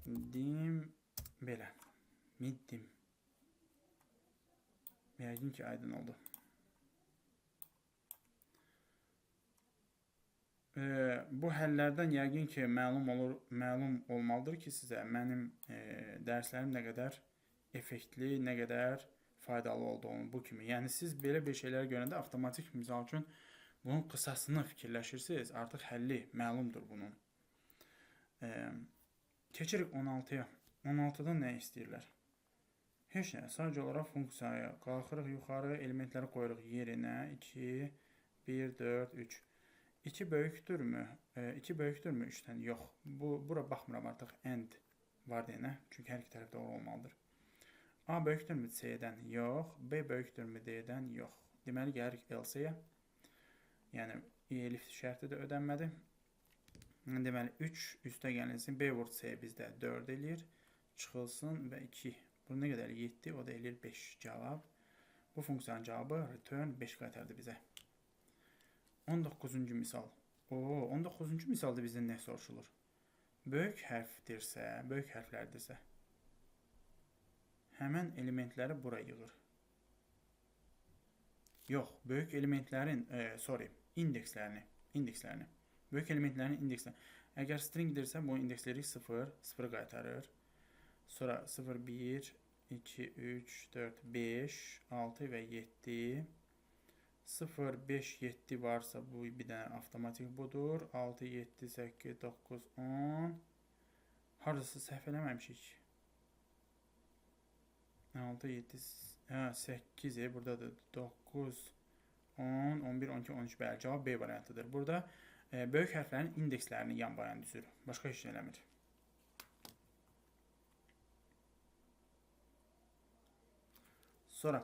Speaker 1: Dim belə. Mid dim. Yəqin ki, aydın oldu. Bu həllərdən yəqin ki, məlum olmalıdır ki, sizə mənim dərslərim nə qədər effektli, nə qədər faydalı olduğunu bu kimi. Yəni, siz belə bir şeylər görəndə avtomatik, misal üçün, bunun qısasını fikirləşirsiniz. Artıq həlli məlumdur bunun. Keçirik 16-ya. 16-da nə istəyirlər? Heç nə. Sadəcə olaraq funksiyaya qalxırıq yuxarı, elementləri qoyuruq yerinə. 2, 1, 4, 3. 2 böyükdürmü? 2 böyükdürmü 3-dən? Yox. Bura baxmıram artıq. End var deyənə. Çünki hər iki tərəf doğru olmalıdır. A böyükdürmü C-dən? Yox. B böyükdürmü D-dən? Yox. Deməli, gəlirik else-yə. Yəni, elif şərti də ödənmədi. Deməli, 3 üstə gəlinsin. B vur C bizdə 4 eləyir. Çıxılsın və 2. Bu nə qədər? 7, o da eləyir 5 cavab. Bu funksiyanın cavabı return 5 qaytardı bizə. 19-cu misal. 19-cu misalda bizdən nə soruşulur? Böyük hərfdirsə, böyük hərflərdirsə, həmən elementləri bura yığır. Yox, böyük elementlərin, sorry, indekslərini. Böyük elementlərin indekslərini. Əgər stringdirsə, bunu indeksləyirik 0, 0 qaytarır. Sonra 0, 1, 2, 3, 4, 5, 6 və 7. 0, 5, 7 varsa bu bir dənə avtomatik budur. 6, 7, 8, 9, 10. Haradasa səhv eləməmişik. 6, 7, 8, buradadır. 9, 10, 11, 12, 13. Bəli, cavab B variantıdır. Burada böyük hərflərin indekslərini yan bayan düzür. Başqa heç nə eləmir. Sonra,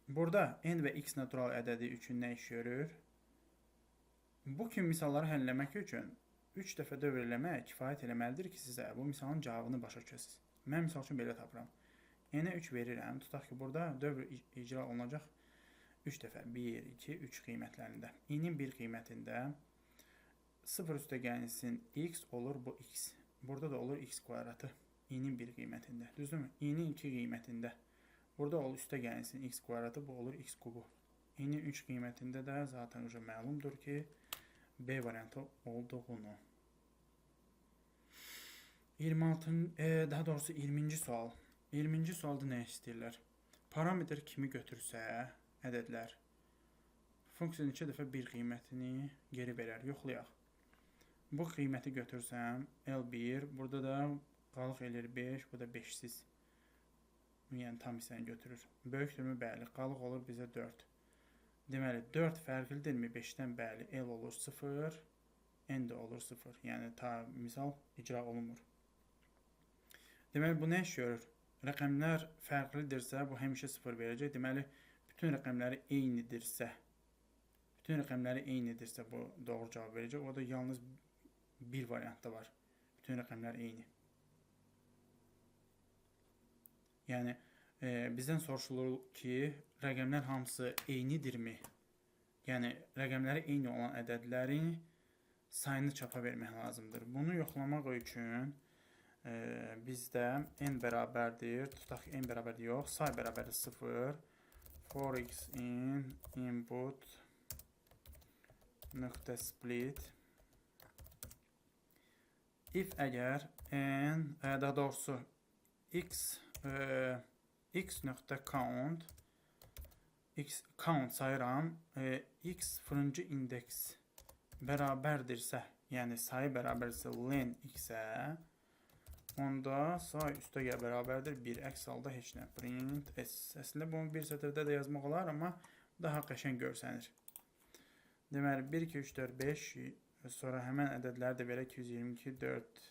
Speaker 1: burada n və x natural ədədi üçün nə iş görür? Bu kimi misalları həll eləmək üçün 3 dəfə dövr eləmək kifayət eləməlidir ki, sizə bu misalın cavabını başa düşəsiniz. Mən misal üçün belə tapıram. N-ə 3 verirəm. Tutaq ki, burada dövr icra olunacaq 3 dəfə. 1, 2, 3 qiymətlərində. İ-nin 1 qiymətində 0 üstə gəlinsin x olur bu x. Burada da olur x kvadratı. İ-nin 1 qiymətində. Düzdürmü? İ-nin 2 qiymətində. Burada olur üstə gəlinsin x kvadratı, bu olur x kubu. İ-nin 3 qiymətində də zaten uca məlumdur ki, B variantı olduğunu. 26, daha doğrusu 20-ci sual. 20-ci sualda nə istəyirlər? Parametr kimi götürsə ədədlər, funksiya neçə dəfə bir qiymətini geri verər? Yoxlayaq. Bu qiyməti götürsəm, L1, burada da qalıq eləyir 5, bu da 5-siz. Yəni, tam hissəni götürür. Böyükdürmü? Bəli. Qalıq olur bizə 4. Deməli, 4 fərqlidirmi 5-dən? Bəli. L olur 0, N də olur 0. Yəni, ta misal icra olunmur. Deməli, bu nə iş görür? Rəqəmlər fərqlidirsə, bu həmişə 0 verəcək. Deməli, bütün rəqəmləri eynidirsə, bu doğru cavab verəcək. O da yalnız bir variantda var. Bütün rəqəmlər eyni. Yəni, bizdən soruşulur ki, rəqəmlər hamısı eynidirmi? Yəni, rəqəmləri eyni olan ədədlərin sayını çapa vermək lazımdır. Bunu yoxlamaq üçün bizdə n bərabərdir, tutaq ki, n bərabərdir yox, say bərabərdir 0, for x in input nöqtə split if əgər n, daha doğrusu x, x nöqtə count, x count sayıram, x sıfırıncı indeks bərabərdirsə, yəni sayı bərabərdirsə len x-ə, onda say üstə gəl bərabərdir 1, əks halda heç nə. Print s. Əslində bunu bir sətirdə də yazmaq olar, amma daha qəşəng görsənir. Deməli, 1, 2, 3, 4, 5, sonra həmən ədədləri də verək 222, 4,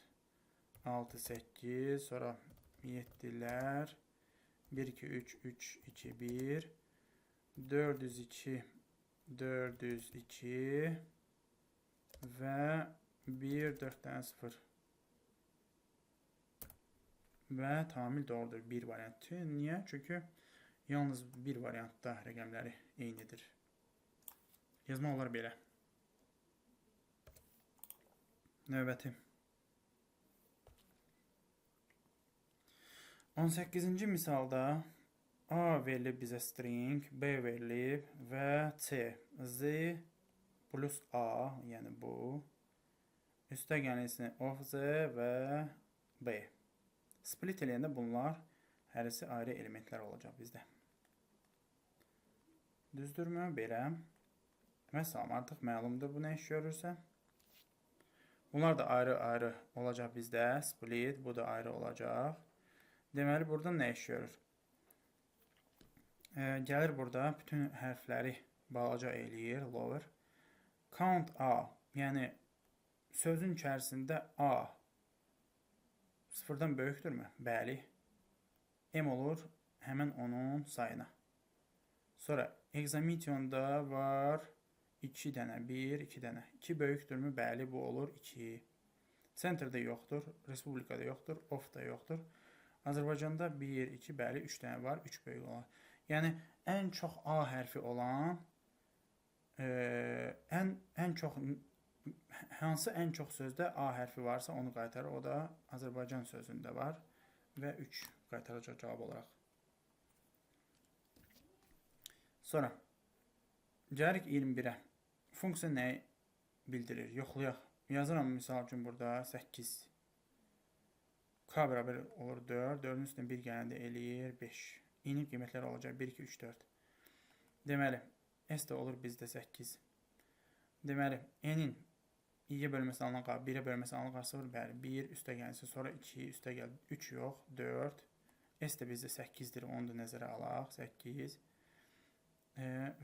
Speaker 1: 6, 8, sonra 7-lər, 1, 2, 3, 3, 2, 1, 402, 402 və 1, 4 dənə 0. Və tamamilə doğrudur. Bir variantı. Niyə? Çünki yalnız bir variantda rəqəmləri eynidir. Yazmaq olar belə. Növbəti. 18-ci misalda A verilib bizə string, B verilib və C, Z plus A, yəni bu. Üstə gəlsin of Z və B. Split eləyəndə bunlar hərisi ayrı elementlər olacaq bizdə. Düzdürmü? Belə. Məsələn, artıq məlumdur bu nə iş görürsə. Bunlar da ayrı-ayrı olacaq bizdə. Split, bu da ayrı olacaq. Deməli, burada nə iş görür? Gəlir burada bütün hərfləri balaca eləyir, lower. Count A, yəni sözün içərisində A sıfırdan böyükdürmü? Bəli. M olur həmən onun sayına. Sonra examitionda var 2 dənə, 1, 2 dənə. 2 böyükdürmü? Bəli, bu olur 2. Centerdə yoxdur, Respublikada yoxdur, Off'da yoxdur. Azərbaycanda 1, 2, bəli, 3 dənə var, 3 böyük olan. Yəni, ən çox A hərfi olan, ən çox, hansı ən çox sözdə A hərfi varsa onu qaytarır. O da Azərbaycan sözündə var və 3 qaytaracaq cavab olaraq. Sonra, gəlirik 21-ə. Funksiya nəyi bildirir? Yoxlayaq. Yazıram misal üçün burada 8. K bərabər olur 4. 4-ün üstünə 1 gələndə eləyir 5. İnin qiymətləri olacaq 1, 2, 3, 4. Deməli, S də olur bizdə 8. Deməli, N-in i-yə bölməsi alınan qalır, 1-ə bölməsi alınan qalır 0, bəli, 1 üstə gəlsin, sonra 2 üstə gəl, 3 yox, 4. S də bizdə 8-dir, onu da nəzərə alaq, 8.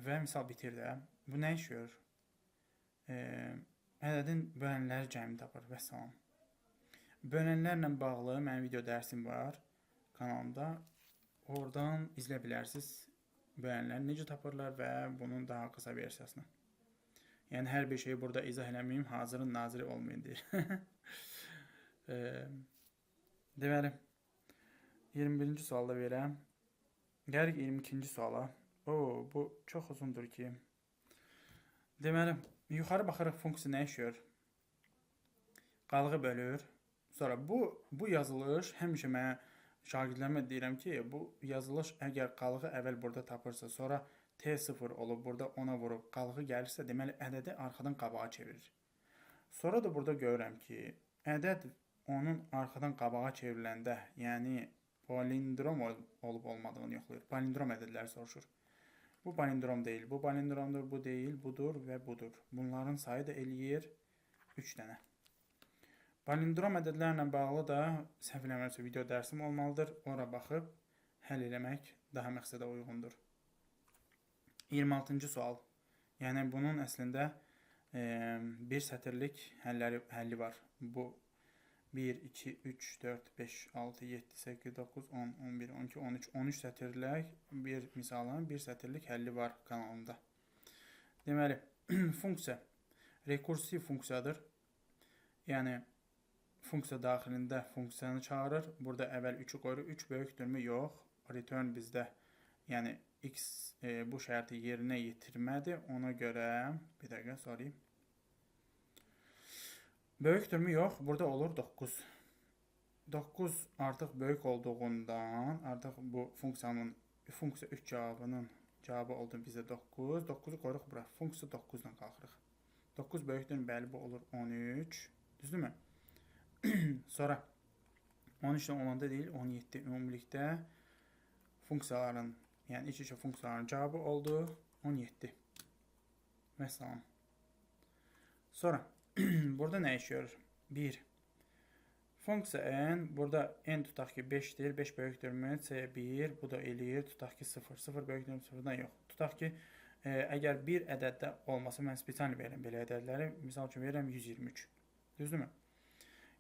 Speaker 1: Və misal bitir də. Bu nə iş görür? Ədədin bölənləri cəmini tapır, vəssalam. Bölənlərlə bağlı mənim video dərsim var kanalımda. Oradan izlə bilərsiniz bölənləri necə tapırlar və bunun daha qısa versiyasını. Yəni, hər bir şeyi burada izah eləməyim, hazırın naziri olmayın deyir. Deməli, 21-ci sualda verəm. Gəlirik 22-ci suala. Oo, bu çox uzundur ki. Deməli, yuxarı baxaraq funksiya nə iş görür? Qalığı bölür. Sonra bu yazılış həmişə mənə şagirdlərimə deyirəm ki, bu yazılış əgər qalığı əvvəl burada tapırsa, sonra T0 olub, burada ona vurub, qalığı gəlirsə, deməli, ədədi arxadan qabağa çevirir. Sonra da burada görürəm ki, ədəd onun arxadan qabağa çevriləndə, yəni palindrom olub olmadığını yoxlayır. Palindrom ədədləri soruşur. Bu palindrom deyil, bu palindromdur, bu deyil, budur və budur. Bunların sayı da eləyir 3 dənə. Palindrom ədədlərlə bağlı da səhv eləmirəmsə video dərsim olmalıdır. Ora baxıb həll eləmək daha məqsədə uyğundur. 26-cı sual. Yəni bunun əslində bir sətirlik həlli var. Bu 1, 2, 3, 4, 5, 6, 7, 8, 9, 10, 11, 12, 13, 13 sətirlik bir misalın bir sətirlik həlli var kanalımda. Deməli, funksiya rekursiv funksiyadır. Yəni funksiya daxilində funksiyanı çağırır. Burada əvvəl 3-ü qoyuruq. 3 böyükdürmü? Yox. Return bizdə, yəni x bu şərti yerinə yetirmədi. Ona görə bir dəqiqə, sorry. Böyükdürmü? Yox. Burada olur 9. 9 artıq böyük olduğundan artıq bu funksiyanın funksiya 3 cavabının cavabı oldu bizə 9. 9-u qoyuruq bura. Funksiya 9 ilə qalxırıq. 9 böyükdür, bəli, bu olur 13. Düzdürmü? Sonra 13 ilə olanda deyil 17 ümumilikdə funksiyaların, yəni iç-içə funksiyaların cavabı oldu 17. Vəssalam. Sonra burada nə iş görür? 1. Funksiya n, burada n tutaq ki 5-dir, 5 böyükdürmü? C1, bu da eləyir, tutaq ki 0, 0 böyükdürmü? 0-dan yox. Tutaq ki, əgər bir ədəddə olmasa, mən spesial verirəm belə ədədləri, misal üçün verirəm 123. Düzdürmü?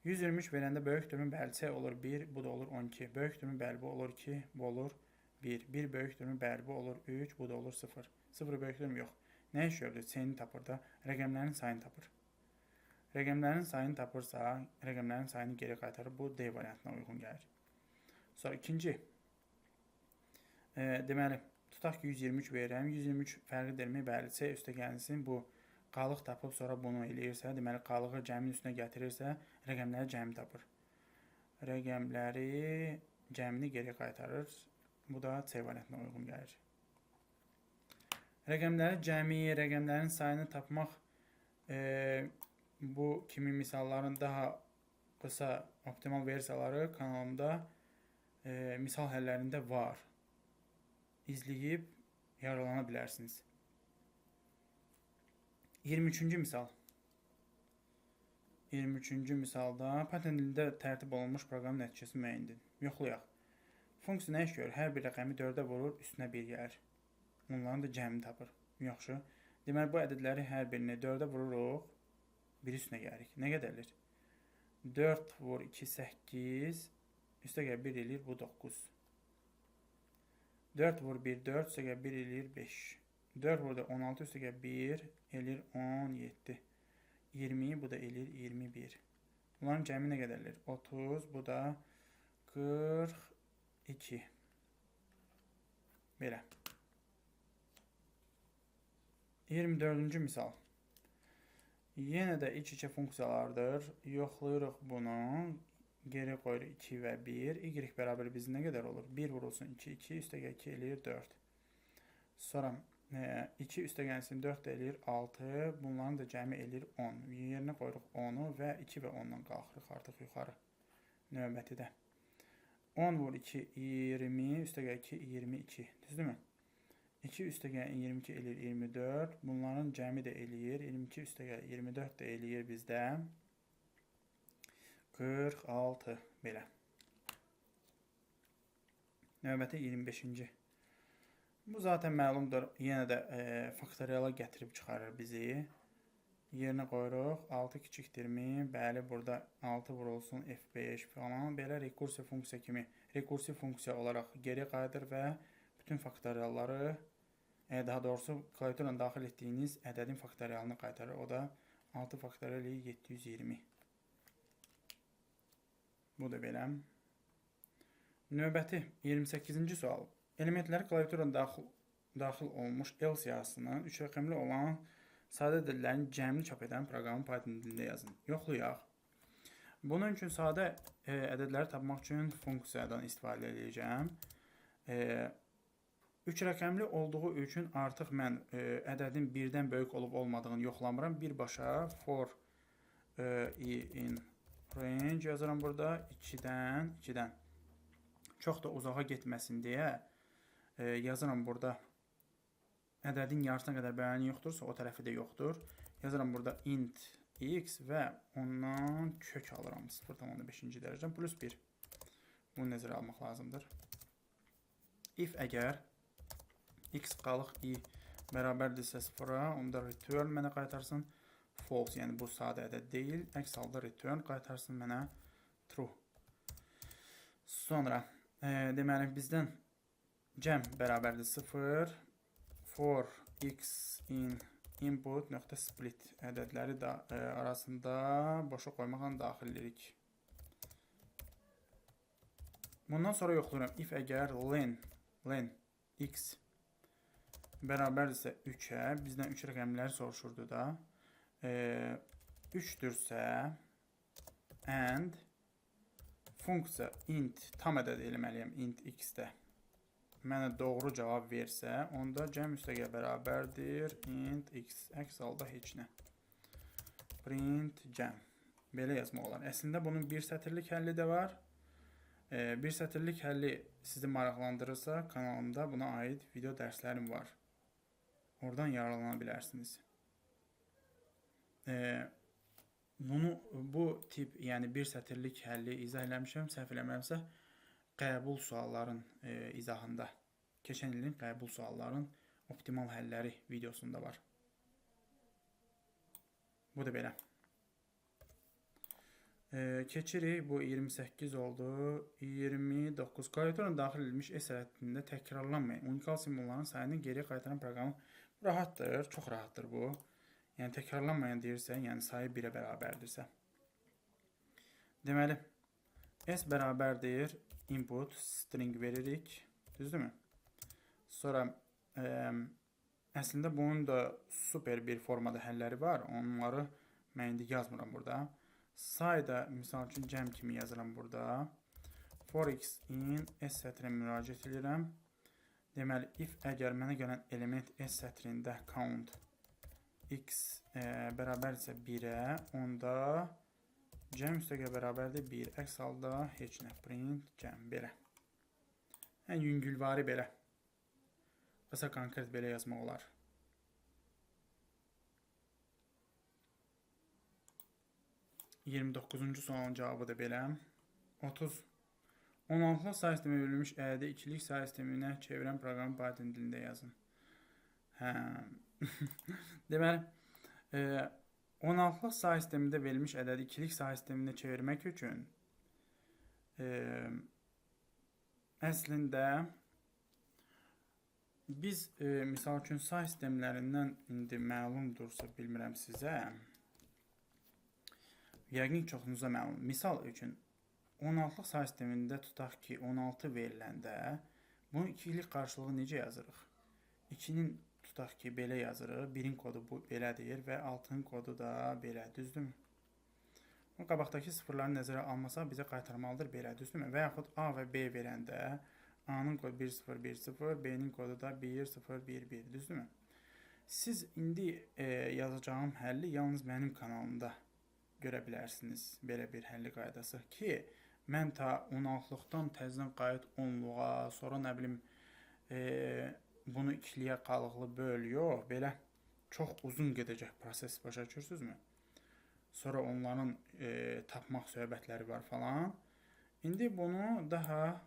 Speaker 1: 123 verəndə böyükdürmü? Bəli, C olur 1, bu da olur 12. Böyükdürmü? Bəli, bu olur 2, bu olur 1. 1 böyükdürmü? Bəli, bu olur 3, bu da olur 0. 0 böyükdürmü? Yox. Nə iş gördü? C-ni tapır da, rəqəmlərin sayını tapır. Rəqəmlərin sayını tapırsa, rəqəmlərin sayını geri qaytarır. Bu D variantına uyğun gəlir. Sonra ikinci. Deməli, tutaq ki 123 verirəm. 123 fərqlidirmi? Bəli, C üstə gəlsin. Bu qalıq tapıb sonra bunu eləyirsə, deməli qalığı cəmin üstünə gətirirsə, rəqəmləri cəmi tapır. Rəqəmləri cəmini geri qaytarır. Bu da C variantına uyğun gəlir. Rəqəmləri cəmi, rəqəmlərin sayını tapmaq bu kimi misalların daha qısa optimal versiyaları kanalımda misal həllərində var. İzləyib yararlana bilərsiniz. 23-cü misal. 23-cü misalda Python dilində tərtib olunmuş proqram nəticəsi müəyyən edin. Yoxlayaq. Funksiya nə iş görür? Hər bir rəqəmi 4-ə vurur, üstünə 1 gəlir. Onların da cəmini tapır. Yaxşı. Deməli, bu ədədləri hər birini 4-ə vururuq, bir üstünə gəlirik. Nə qədər eləyir? 4 vur 2, 8, üstə gəl 1 eləyir, bu 9. 4 vur 1, 4, üstə gəl 1 eləyir, 5. 4 vur da 16, üstə gəl 1 eləyir, 17. 20, bu da eləyir, 21. Bunların cəmi nə qədər eləyir? 30, bu da 42. Belə. 24-cü misal. Yenə də iç-içə funksiyalardır. Yoxlayırıq bunu. Geri qoyuruq 2 və 1. Y bərabər bizə nə qədər olur? 1 vurulsun 2, 2, üstə gəl 2 eləyir 4. Sonra 2 üstə gəlsin 4 də eləyir 6. Bunların da cəmi eləyir 10. Yerinə qoyuruq 10-u və 2 və 10-dan qalxırıq artıq yuxarı. Növbəti də. 10 vur 2, 20, üstə gəl 2, 22. Düzdürmü? 2 üstə gəl 22 eləyir 24. Bunların cəmi də eləyir. 22 üstə gəl 24 də eləyir bizdə. 46 belə. Növbəti 25-ci. Bu zaten məlumdur. Yenə də faktoriala gətirib çıxarır bizi. Yerinə qoyuruq. 6 kiçikdirmi? Bəli, burada 6 vurulsun F5 falan. Belə rekursiv funksiya kimi, rekursiv funksiya olaraq geri qayıdır və bütün faktorialları, daha doğrusu klaviaturla daxil etdiyiniz ədədin faktorialını qaytarır. O da 6 faktorial 720. Bu da belə. Növbəti 28-ci sual. Elementləri klaviaturla daxil olmuş L siyahısının 3 rəqəmli olan sadə ədədlərin cəmini çap edən proqramı Python dilində yazın. Yoxlayaq. Bunun üçün sadə ədədləri tapmaq üçün funksiyadan istifadə edəcəyəm. 3 rəqəmli olduğu üçün artıq mən ədədin birdən böyük olub olmadığını yoxlamıram. Birbaşa for i in range yazıram burada 2-dən çox da uzağa getməsin deyə yazıram burada. Ədədin yarısına qədər böləni yoxdursa, o tərəfi də yoxdur. Yazıram burada int X və ondan kök alıram. 0,5-ci dərəcədən plus 1. Bunu nəzərə almaq lazımdır. If əgər x qalıq i bərabərdirsə 0-a, onda return mənə qaytarsın false, yəni bu sadə ədəd deyil. Əks halda return qaytarsın mənə true. Sonra deməli bizdən cəm bərabərdir 0, for x in input nöqtə split ədədləri da arasında boşa qoymaqla daxil edirik. Bundan sonra yoxlayıram. If əgər len x bərabərdirsə 3-ə, bizdən 3 rəqəmlər soruşurdu da. 3-dürsə and funksiya int tam ədəd eləməliyəm int x-də. Mənə doğru cavab versə, onda cəm üstəgəl bərabərdir int x. Əks halda heç nə. Print cəm. Belə yazmaq olar. Əslində bunun bir sətirlik həlli də var. Bir sətirlik həlli sizi maraqlandırırsa, kanalımda buna aid video dərslərim var. Oradan yararlana bilərsiniz. Bunu bu tip, yəni bir sətirlik həlli izah eləmişəm, səhv eləmirəmsə, qəbul sualların izahında, keçən ilin qəbul sualların optimal həlləri videosunda var. Bu da belə. Keçirik, bu 28 oldu, 29. Klaviaturla daxil edilmiş S sərhəddində təkrarlanmayan unikal simvolların sayını geriyə qaytaran proqramı rahatdır, çox rahatdır bu. Yəni təkrarlanmayan deyirsə, yəni sayı 1-ə bərabərdirsə. Deməli, S bərabərdir input string veririk, düzdürmü? Sonra əslində bunun da super bir formada həlləri var. Onları mən indi yazmıram burada. Say da misal üçün cəm kimi yazıram burada. For x in S sətrinə müraciət edirəm. Deməli, if əgər mənə gələn element S sətrində count x bərabərdirsə 1-ə, onda cəm üstəgəl bərabərdir 1. Əks halda heç nə. Print cəm belə. Yəni yüngülvari belə. Qısa konkret belə yazmaq olar. 29-cu sualın cavabı da belə. 30. 16-lıq say sisteminə verilmiş ədədi ikilik say sisteminə çevirən proqramı Python dilində yazın. Hə. Deməli, 16-lıq say sistemində verilmiş ədədi ikilik say sisteminə çevirmək üçün əslində biz misal üçün say sistemlərindən indi məlumdursa bilmirəm sizə, yəqin çoxunuza məlum. Misal üçün 16-lıq say sistemində tutaq ki 16 veriləndə bunun ikilik qarşılığı necə yazırıq? 2-nin tutaq ki, belə yazırıq. 1-in kodu bu belədir və 6-nın kodu da belə, düzdürmü? Bu qabaqdakı sıfırları nəzərə almasaq bizə qaytarmalıdır belə, düzdürmü? Və yaxud A və B verəndə A-nın kodu 1, 0, 1, 0, B-nin kodu da 1, 0, 1, 1, düzdürmü? Siz indi yazacağım həlli yalnız mənim kanalımda görə bilərsiniz. Belə bir həlli qaydası ki, mən ta 16-lıqdan təzədən qayıt 10-luğa, sonra nə bilim, bunu ikiliyə qalıqlı böl, yox, belə çox uzun gedəcək proses, başa düşürsünüzmü? Sonra onların tapmaq söhbətləri var falan. İndi bunu daha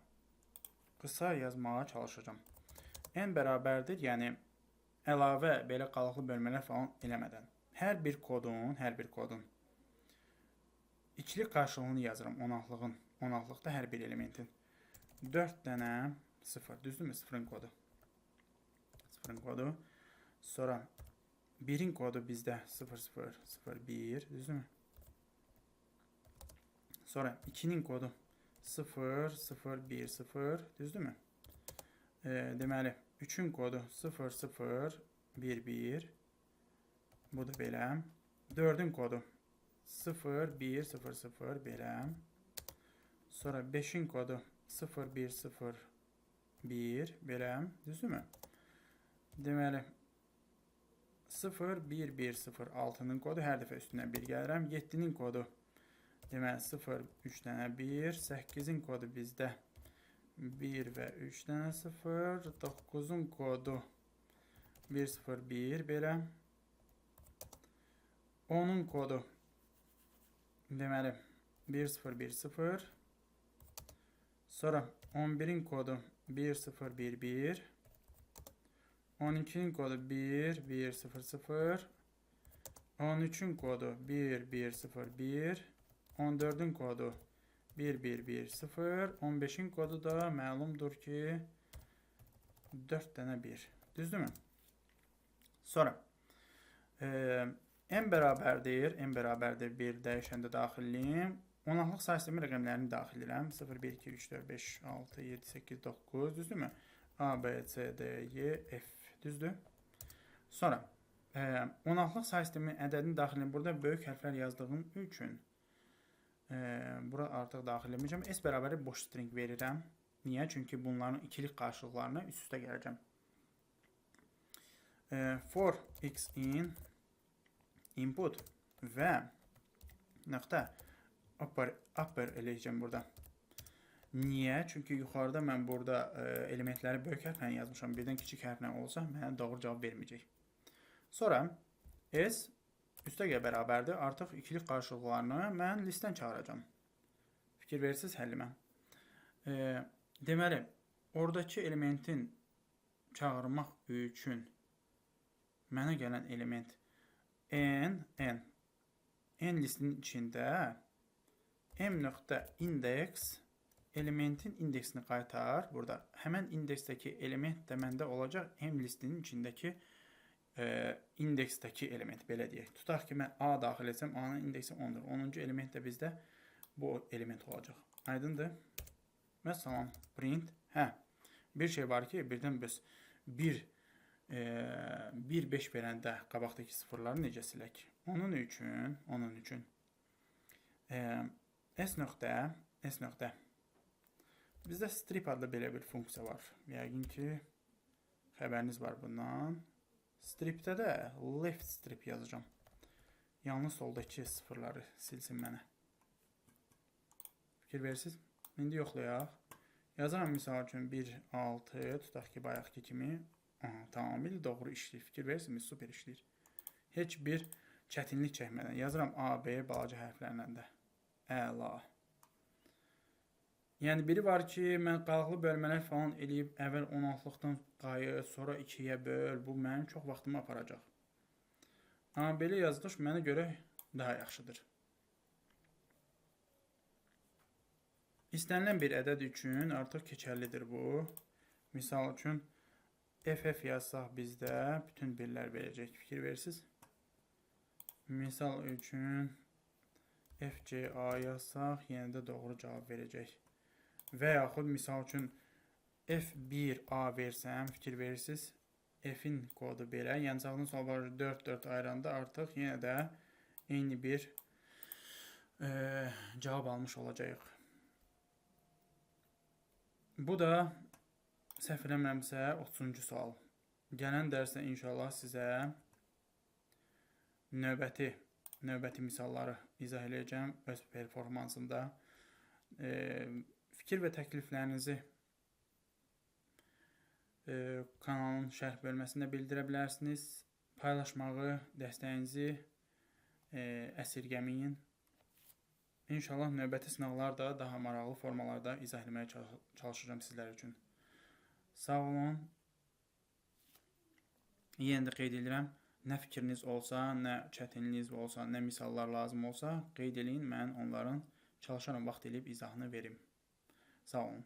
Speaker 1: qısa yazmağa çalışacağam. N bərabərdir, yəni əlavə belə qalıqlı bölmələr falan eləmədən. Hər bir kodun ikili qarşılığını yazıram 16-lığın. 16-lıqda hər bir elementin. 4 dənə 0, düzdürmü? 0-ın kodu. 0-ın kodu. Sonra 1-in kodu bizdə 0, 0, 0, 1, düzdürmü? Sonra 2-nin kodu 0, 0, 1, 0, düzdürmü? Deməli, 3-ün kodu 0, 0, 1, 1. Bu da belə. 4-ün kodu 0, 1, 0, 0, belə. Sonra 5-in kodu 0, 1, 0, 1, belə. Düzdürmü? Deməli, 0, 1, 1, 0, 6-nın kodu. Hər dəfə üstündən 1 gəlirəm. 7-nin kodu. Deməli, 0, 3 dənə 1. 8-in kodu bizdə 1 və 3 dənə 0. 9-un kodu 1, 0, 1, belə. 10-un kodu Deməli, 1, 0, 1, 0. Sonra 11-in kodu 1, 0, 1, 1. 12-nin kodu 1, 1, 0, 0. 13-ün kodu 1, 1, 0, 1. 14-ün kodu 1, 1, 1, 0. 15-in kodu da məlumdur ki 4 dənə 1. Düzdürmü? Sonra m bərabərdir. M bərabərdir 1 dəyişəndə daxilliyim. 16-lıq say sistemi rəqəmlərini daxil edirəm. 0, 1, 2, 3, 4, 5, 6, 7, 8, 9. Düzdürmü? A, B, C, D, E, F. Düzdür? Sonra 16-lıq say sistemi ədədini daxil edirəm. Burada böyük hərflər yazdığım üçün bura artıq daxil etməyəcəm. S bərabəri boş string verirəm. Niyə? Çünki bunların ikilik qarşılıqlarına üst-üstə gələcəm. For x in input və nöqtə upper eləyəcəm burada. Niyə? Çünki yuxarıda mən burada elementləri böyük hərflə yazmışam. Birdən kiçik hərflə olsa mənə doğru cavab verməyəcək. Sonra S üstəgəl bərabərdir. Artıq ikilik qarşılıqlarını mən listdən çağıracağam. Fikir verirsiniz həllimə. Deməli, oradakı elementin çağırmaq üçün mənə gələn element n listinin içində m nöqtə index elementin indeksini qaytar. Burada həmən indeksdəki element də məndə olacaq m listinin içindəki indeksdəki element, belə deyək. Tutaq ki, mən A daxil etsəm, A-nın indeksi 10-dur. 10-cu element də bizdə bu element olacaq. Aydındır? Məsələn, print. Hə, bir şey var ki, birdən biz 1, 5 verəndə qabaqdakı sıfırları necə silək? Onun üçün S nöqtə bizdə strip adlı belə bir funksiya var. Yəqin ki, xəbəriniz var bundan. Stripdə də left strip yazacağam. Yalnız soldakı sıfırları silsin mənə. Fikir verirsiniz? İndi yoxlayaq. Yazıram misal üçün 1, 6, tutaq ki, bayaqki kimi. Aha, tamamilə doğru işləyir. Fikir verirsiniz, super işləyir. Heç bir çətinlik çəkmədən. Yazıram A, B balaca hərflərlə də. Əla. Yəni, biri var ki, mən qalıqlı bölmələr falan eləyib, əvvəl 16-lıqdan qayıt, sonra 2-yə böl. Bu, mənim çox vaxtımı aparacaq. Amma belə yazılış mənə görə daha yaxşıdır. İstənilən bir ədəd üçün artıq keçərlidir bu. Misal üçün, FF yazsaq bizdə bütün birlər verəcək. Fikir verirsiniz. Misal üçün, FCA yazsaq, yenə də doğru cavab verəcək. Və yaxud, misal üçün, F1A versəm, fikir verirsiniz, F-in kodu belə. Yəni, sağdan sola 4, 4 ayıranda artıq yenə də eyni bir cavab almış olacağıq. Bu da, səhv eləmirəmsə, 30-cu sual. Gələn dərsdə inşallah sizə növbəti misalları izah eləyəcəm öz performansımda. Fikir və təkliflərinizi kanalın şərh bölməsində bildirə bilərsiniz. Paylaşmağı, dəstəyinizi əsirgəməyin. İnşallah növbəti sınaqlar da daha maraqlı formalarda izah etməyə çalışacağam sizlər üçün. Sağ olun. Yenə də qeyd edirəm, nə fikriniz olsa, nə çətinliyiniz olsa, nə misallar lazım olsa, qeyd eləyin, mən onların çalışaram vaxt eləyib izahını verim. Sağ olun.